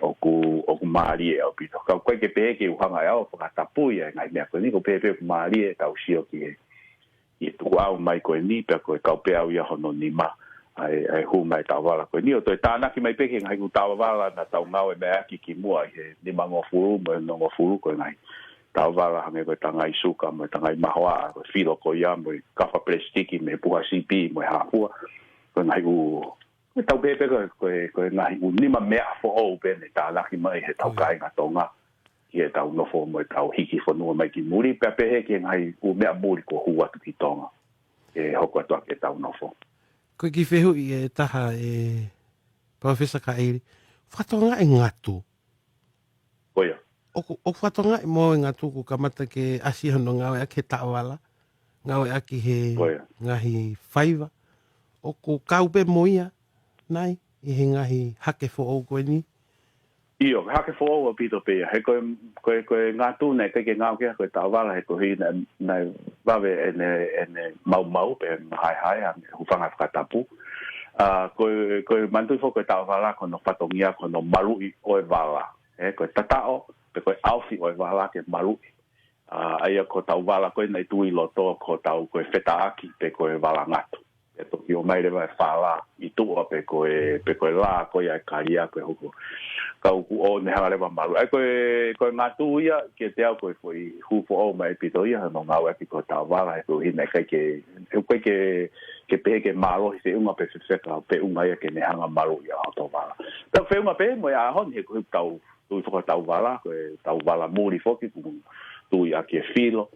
ʻoku, ʻoku mālie ʻaupito. Ka ʻoku ʻikai ke pehē ke u hanga ʻe au ʻo fakatapui ʻa e ngaahi meʻa ko eni, ʻoku ou pehē pē ʻoku mālie ʻetau sio ki he, ʻi he tukuʻau mai ko eni, pea ko e kaupeau ia hono nima, ʻa e, ʻa e hū mai e taʻovala ko eni, ʻo toe tānaki mai pē ki he ngaahi ʻū taʻovala naʻa tau ngāue mai ʻaki kimuʻa ʻi he nimangofulu mo e onongofulu, ko e ngaahi taʻovala hangē ko e tangai suka mo e tangai mahoaʻa, ko e filo ko ia mo e kafa pelesitiki mei he puha sipi mo e hā fua, ko e ngaahi ʻū, ko e tau pehē pē ko e, ko e, ko e ngaahi ʻū nima meʻa foʻou pē naʻe tānaki mai ʻe heʻetau kāinga Tonga ki heʻetau nofo mo ʻetau hiki fonua mai ki muli, pea pehē ki he ngaahi ʻū meʻa muli kuo hū atu ki Tonga, ʻe hoko atu ʻaki ʻetau nofo. Ko e kiʻi fehuʻi ʻe taha ʻe Palōfesa Kaʻili, fakatokangaʻi e ngatu. Ko ia. ʻOku, ʻoku fakatokangaʻi mo e ngatu ʻoku kamata ke ʻasi hono ngāueʻaki he taʻovala, ngāueʻaki he Ko ia. ngaahi faiva. ʻOku kau pē mo ia, nai, ʻi he ngaahi hake foʻou ko eni. ʻIo, hake foʻou ʻaupito pē ia. He ko e, ko e, ko e ngatu naʻe ʻikai ke ngāueʻaki ia ko e taʻovala he ko e hā naʻe, naʻe vave ʻene, ʻene maumau pe mahaehae ʻa e hūfanga he fakatapu. ʻA, ko e, ko e manatuʻi foki ko e taʻovala ko hono fatongia ko hono maluʻi ʻo e vala. He ko e tataʻo, pe ko e ʻaofi ʻo e vala ke maluʻi. ʻA, ʻa ia ko hotau vala ko ē naʻe tuʻu ʻi loto ko hotau ko e fetaʻaki pe ko e vala ngatu. ʻE toki ō mai leva e fala ʻi tuʻa pe ko e, pe ko e lā ko ia e kalia ko e hoko. Ka ʻoku ʻo ne hanga leva malu. ʻA ia ko e, ko e ngatu ia kiate au ko e foʻi hū foʻou mai ʻaupito ia, hono ngāueʻaki ko e taʻovala, he ko e hā naʻe ʻikai ke, he ʻikai ke, ke pehē ke mālohi feʻunga pe fefeka, feʻunga ia ke ne hanga maluʻi ʻa hoto vala. Pea feʻunga pē mo e ʻaho ni he ko e tau tui fakataʻovala, ko e taʻovala muli foki, ʻoku tui ʻaki e filo,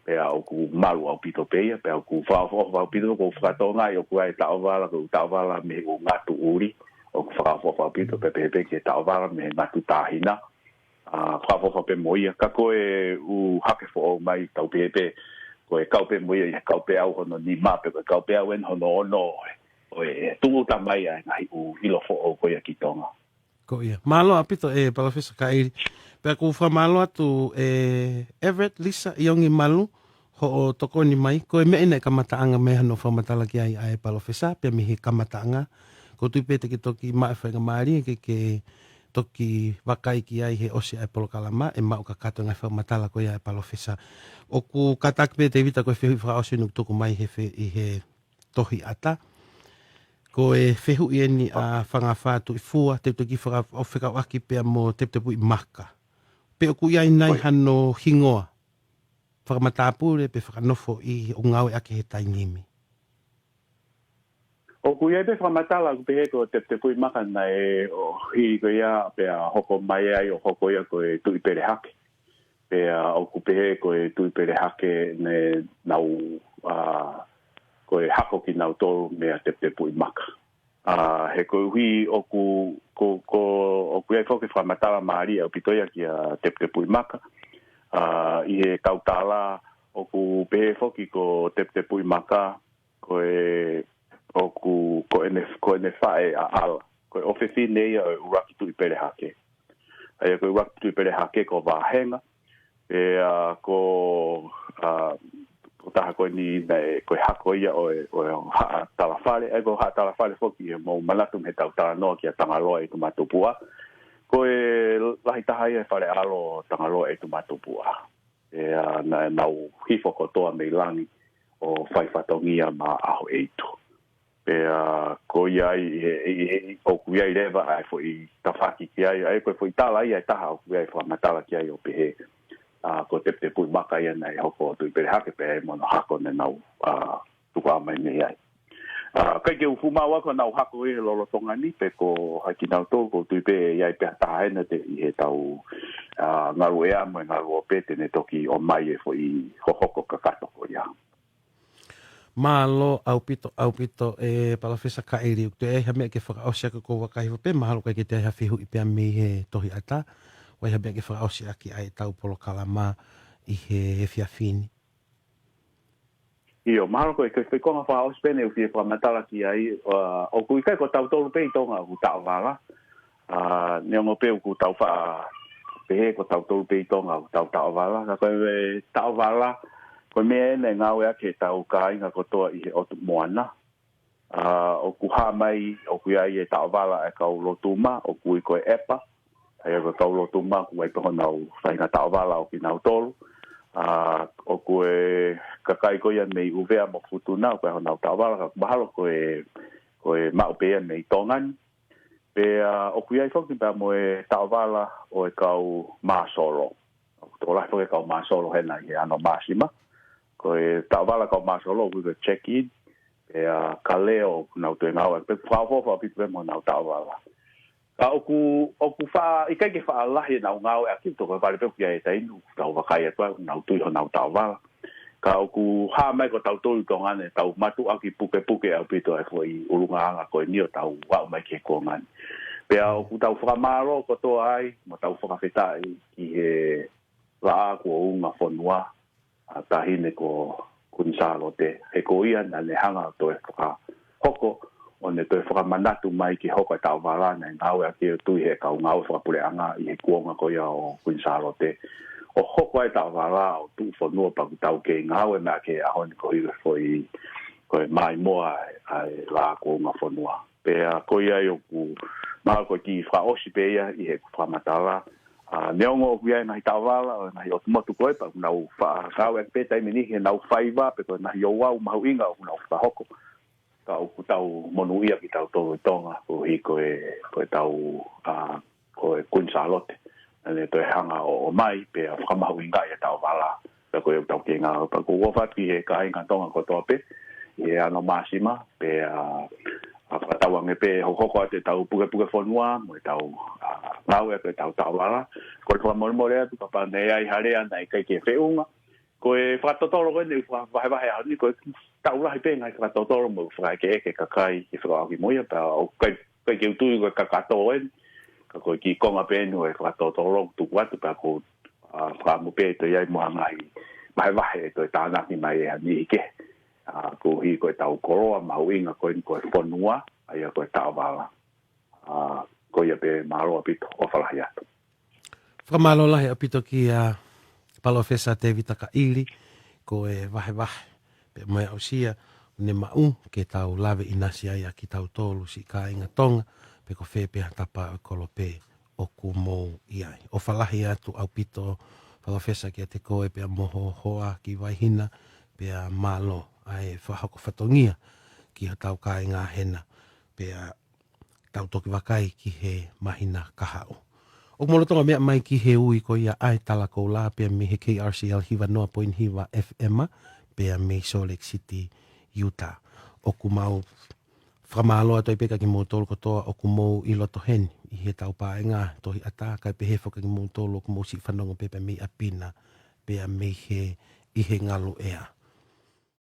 pea ʻoku malu ʻaupito pē ia, pea ʻoku fakaʻofoʻofa ʻaupito, ʻoku ou fakatokangaʻi ʻoku ʻi ai e taʻovala, ko e taʻovala mei he ʻū ngatu ʻuli, ʻoku fakaʻofoʻofa ʻaupito, pea pehē pē ki he taʻovala mei he ngatu tāhina, ʻa, fakaʻofoʻofa pē mo ia, ka ko e ʻū hake foʻou mai, tau pehē pē, ko e kau pē mo ia, ʻi he kaupeau hono nima pe, ko e kaupeau eni hono ono, ʻo e, ʻo e tūʻuta mai ʻa e ngaahi ʻū ʻilo foʻou ko ia ki Tonga. Ko ia. Mālō ʻaupito ʻe Palōfesa Kaʻili. Pea ʻoku ou fakamālō atu ʻe Everett Lisa ʻIongi Malu, hoʻo tokoni mai. Ko e meʻa eni e kamataʻanga mei hono fakamatala ki ai ʻa e Palōfesa, pea mei he kamataʻanga. ʻOku ou tui pē te ke toki maʻu e faingamālie ke, ke toki vakai ki ai he ʻosi ʻa e polokalama, ʻe maʻu kakato e ngaahi fakamatala ko ia ʻa e Palōfesa. ʻOku kātaki pē Tēvita ko e fehuʻi fakaʻosi ʻoku tuku mai he fe-, ʻi he tohi ʻata. Ko e fehuʻi eni ʻa Fangafā Tuʻifua, te u toki faka-, ʻo fekauʻaki pea mo Teputepuʻi Maka. Pe ʻoku ʻi ai nai Oi. hano hingoa fakamatāpule pe fakanofo ʻi ʻo ngāueʻaki he taimi ni. ʻOku ʻi ai pē fakamatala ʻoku pehē ko Teputepuʻimaka naʻe ʻosi ko ia pea hoko mai ai ʻo hoko ia ko e Tuʻi Pelehake. Pea ʻoku pehē ko e Tuʻi Pelehake ne nau, ā, ko e hako kinautolu meia Teputepuʻimaka. Ā, he koeʻuhi ʻoku, ko, ko, ʻoku ʻi ai foki fakamatala mālie ʻaupito ia kia Teputepuʻimaka. Ā, ʻi he kau tala ʻoku pehē foki ko Teputepuʻimaka, ko e, ʻoku, ko ʻene, ko ʻene faʻē ʻaʻala. Ko e ʻofefine ia ʻo e ʻuluaki Tuʻi Pelehake. ʻA ia ko e ʻuluaki Tuʻi Pelehake ko Vāhenga. Pea ko, ā, ko e taha ko eni naʻe, ko e hako ia ʻo e, ʻo e Haʻa Talafale. ʻA ia ko Haʻa Talafale foki ʻi heʻemau manatu mei heʻetau talanoa kia Tangaloa ʻEitumātupuʻa. Ko e lahi taha ia e fale ʻalo ʻo Tangaloa ʻEitumātupuʻa. Pea naʻa nau hifo kotoa mei langi ʻo fai fatongia maʻa ʻAhoʻeitu. Pea ko ia ai, he, he, he, ʻoku ʻi ai leva ʻa e foʻi tafaʻaki ki ai, ʻa ia ko e foʻi tala ia ʻe taha ʻoku ʻi ai fakamatala ki ai ʻo pehē, ā, ko Teputepuʻimaka ia naʻe hoko ʻo Tuʻi Pelehake pea ʻi ai mo hono hako ne nau, ā, tuku ʻa mai mei ai. Ā, ʻikai ke u fuʻu maʻu ʻaku ʻenau hako ʻi he lolotonga ni, pe ko hai kinautolu, ʻoku ou tui pē ʻe ʻi ai pē ha taha hena te ʻi heʻetau, ā, ngaluʻea mo e ngaluope te ne toki ʻomai e foʻi hohoko kakato ko ia. Mālō ʻaupito, ʻaupito, ē, Palōfesa Kaʻili, ʻoku toe ʻi ai ha meʻa ke fakaʻosi ʻaki? Ko e vakai hifo pē, mahalo ʻikai ke toe ʻi ai ha fehuʻi pea mei he tohi ʻatā. ʻOku ʻi ai ha meʻa ke fakaʻosi ʻaki ʻa ʻetau polokalama ʻi he efiafi ni? ʻIo, mahalo ko e, ko e, ko e konga fakaʻosi pē eni ʻoku ou fie fakamatala ki ai, ā, ʻoku ʻikai ko tautolu pē ʻi Tonga ʻoku taʻovala. Ā, neongo pē ʻoku tau faʻa pehē ko tautolu pē ʻi Tonga ʻoku tau taʻovala. Ka ko e taʻovala, ko e meʻa eni naʻe ngāueʻaki ʻe heʻetau kāinga kotoa ʻi he ʻotu moana. Ā, ʻoku hā mai, ʻoku ʻi ai e taʻovala ʻa e kau Lotuma, ʻoku ui ko e ʻEpa. ʻA ia ko e kau Lotuma, ʻoku ʻi ai pē honau faʻahinga taʻovala ʻo kinautolu. Ā, ʻoku ʻi ai e kakai ko ia mei ʻUvea mo Futuna, ʻoku ʻi ai honau taʻovala, ka mahalo ko e, ko e maʻu pē ia mei Tonga ni. Pea ʻoku ʻi ai foki pea mo e taʻovala ʻo e kau māsolo. ʻOku tokolahi foki e kau māsolo hena ʻi he ʻAno Māsima. Ko e taʻovala kau māsolo, ʻoku ui ko e check-in. Pea ka leo ʻoku nau toe ngāueʻaki pē, fakaʻofoʻofa ʻaupito pē mo honau taʻovala. Ka ʻoku, ʻoku faʻa, ʻikai ke faʻa lahi ʻenau ngāueʻaki, toko vale pē ʻoku ʻi ai e taimi ʻoku tau vakai atu ai ʻoku nau tui honau taʻovala. Ka ʻoku hā mai ko tautolu ʻi Tonga ni, tau mātuʻaki pukepuke ʻaupito e foʻi ʻulungaanga ko eni ʻo tau aʻu mai ki he kuonga ni. Pea ʻoku tau fakamālō kotoa ai, mo tau fakafetaʻi ki he Laʻā kuo Ungafonua, ʻa Taʻahine ko Kuini Sālote, he ko ia naʻa ne hanga ʻo toe fakahoko, ʻo ne toe fakamanatu mai ki he hoko e taʻovala naʻe ngāueʻaki ʻo tui he kau ngāue fakapuleʻanga ʻi he kuonga ko ia ʻo Kuini Sālote. ʻO hoko ai e taʻovala ʻo tuʻu fonua pea ʻoku tau kei ngāue mai ki he ʻaho ni koeʻuhi ko e foʻi, ko e maimoa ʻa e Laʻā kuo Ungafonua. Pea ko ia ai ʻoku mahalo ko e kiʻi fakaʻosi pē ia ʻi heʻeku fakamatala. Ā, neongo ʻoku ʻi ai e ngaahi taʻovala ʻo e ngaahi ʻotu motu ko ē, pea ʻoku nau faʻa ngāueʻaki pē taimi ni heʻenau faiva, pe ko e ngaahi ouau mahuʻinga ʻoku nau fakahoko. Ka ʻoku tau monūʻia kitautolu ʻi Tonga, koeʻuhi ko e, ko e tau, ā, ko e Kuini Sālote. Naʻa ne toe hanga ʻo, ʻomai, pea fakamahuʻingaʻi e taʻovala. Pea ko ia ʻoku tau kei ngāue, pea ʻoku ou ʻofa atu ki he kāinga Tonga kotoa pē, ʻi he ʻAno Māsima, pea, ā, ʻa, fakatauange pē hokohoko atu ʻetau pukepuke fonua, mo ʻetau, ā, ngāue atu ʻetau taʻovala. Ko e fakamolemole atu, kapau naʻe ʻi ai ha lea naʻe ʻikai ke feʻunga. Ko e fakatotolo ko eni ʻoku fakavahevahe he ʻaho ni, ko e taʻu lahi pē ngaahi fakatotolo mo e fakaʻekeʻeke kakai ke fekauʻaki mo ia, pea ʻoku ʻikai, ʻikai ke u tui ko e kakato eni, ka ko e kiʻi konga pē eni ʻo e fakatotolo ʻoku tuku atu, pea ʻoku, ā, fakaʻamu pē ʻe toe ʻi ai mo ha ngaahi vahevahe ʻe toe tānaki mai ʻe ha niʻihi kehe. Ā, koeʻuhi ko ʻetau koloa mahuʻinga ko eni ko e fonua, ʻa ia ko e taʻovala. Ā, ko ia pē, mālō ʻaupito, ʻofa lahi atu. Fakamālō lahi ʻaupito kia Palōfesa Tēvita Kaʻili, ko e vahevahe pea mo e aʻusia ʻoku ne maʻu ke tau lave ʻinasi ai ʻa kitautolu siʻi kāinga Tonga, pe ko fē pē ha tapa ʻo e kolope ʻoku mou ʻi ai. ʻOfa lahi atu ʻaupito, Palōfesa, kiate koe pea mo ho hoa ki Vaihina, pea mālō ʻa e fakahoko fatongia ki hotau kāinga hena, pea tau toki vakai ki he māhina kahaʻu. ʻOku mou lolotonga meʻa mai ki he ui ko ia ʻa e Tala Koula pea mei he K R C L hiva noa poini hiva F M pea mei Salt Lake City, Utah. ʻOku mau Fakamālō atu ai pē kia kimoutolu kotoa ʻoku mou ʻi loto heni ʻi he tau paenga tohi ʻatā, kae pehē foki kia kimoutolu ʻoku mou siʻi fanongo pē pea mei ʻapi na, pea mei he ʻi he ngalu ʻea.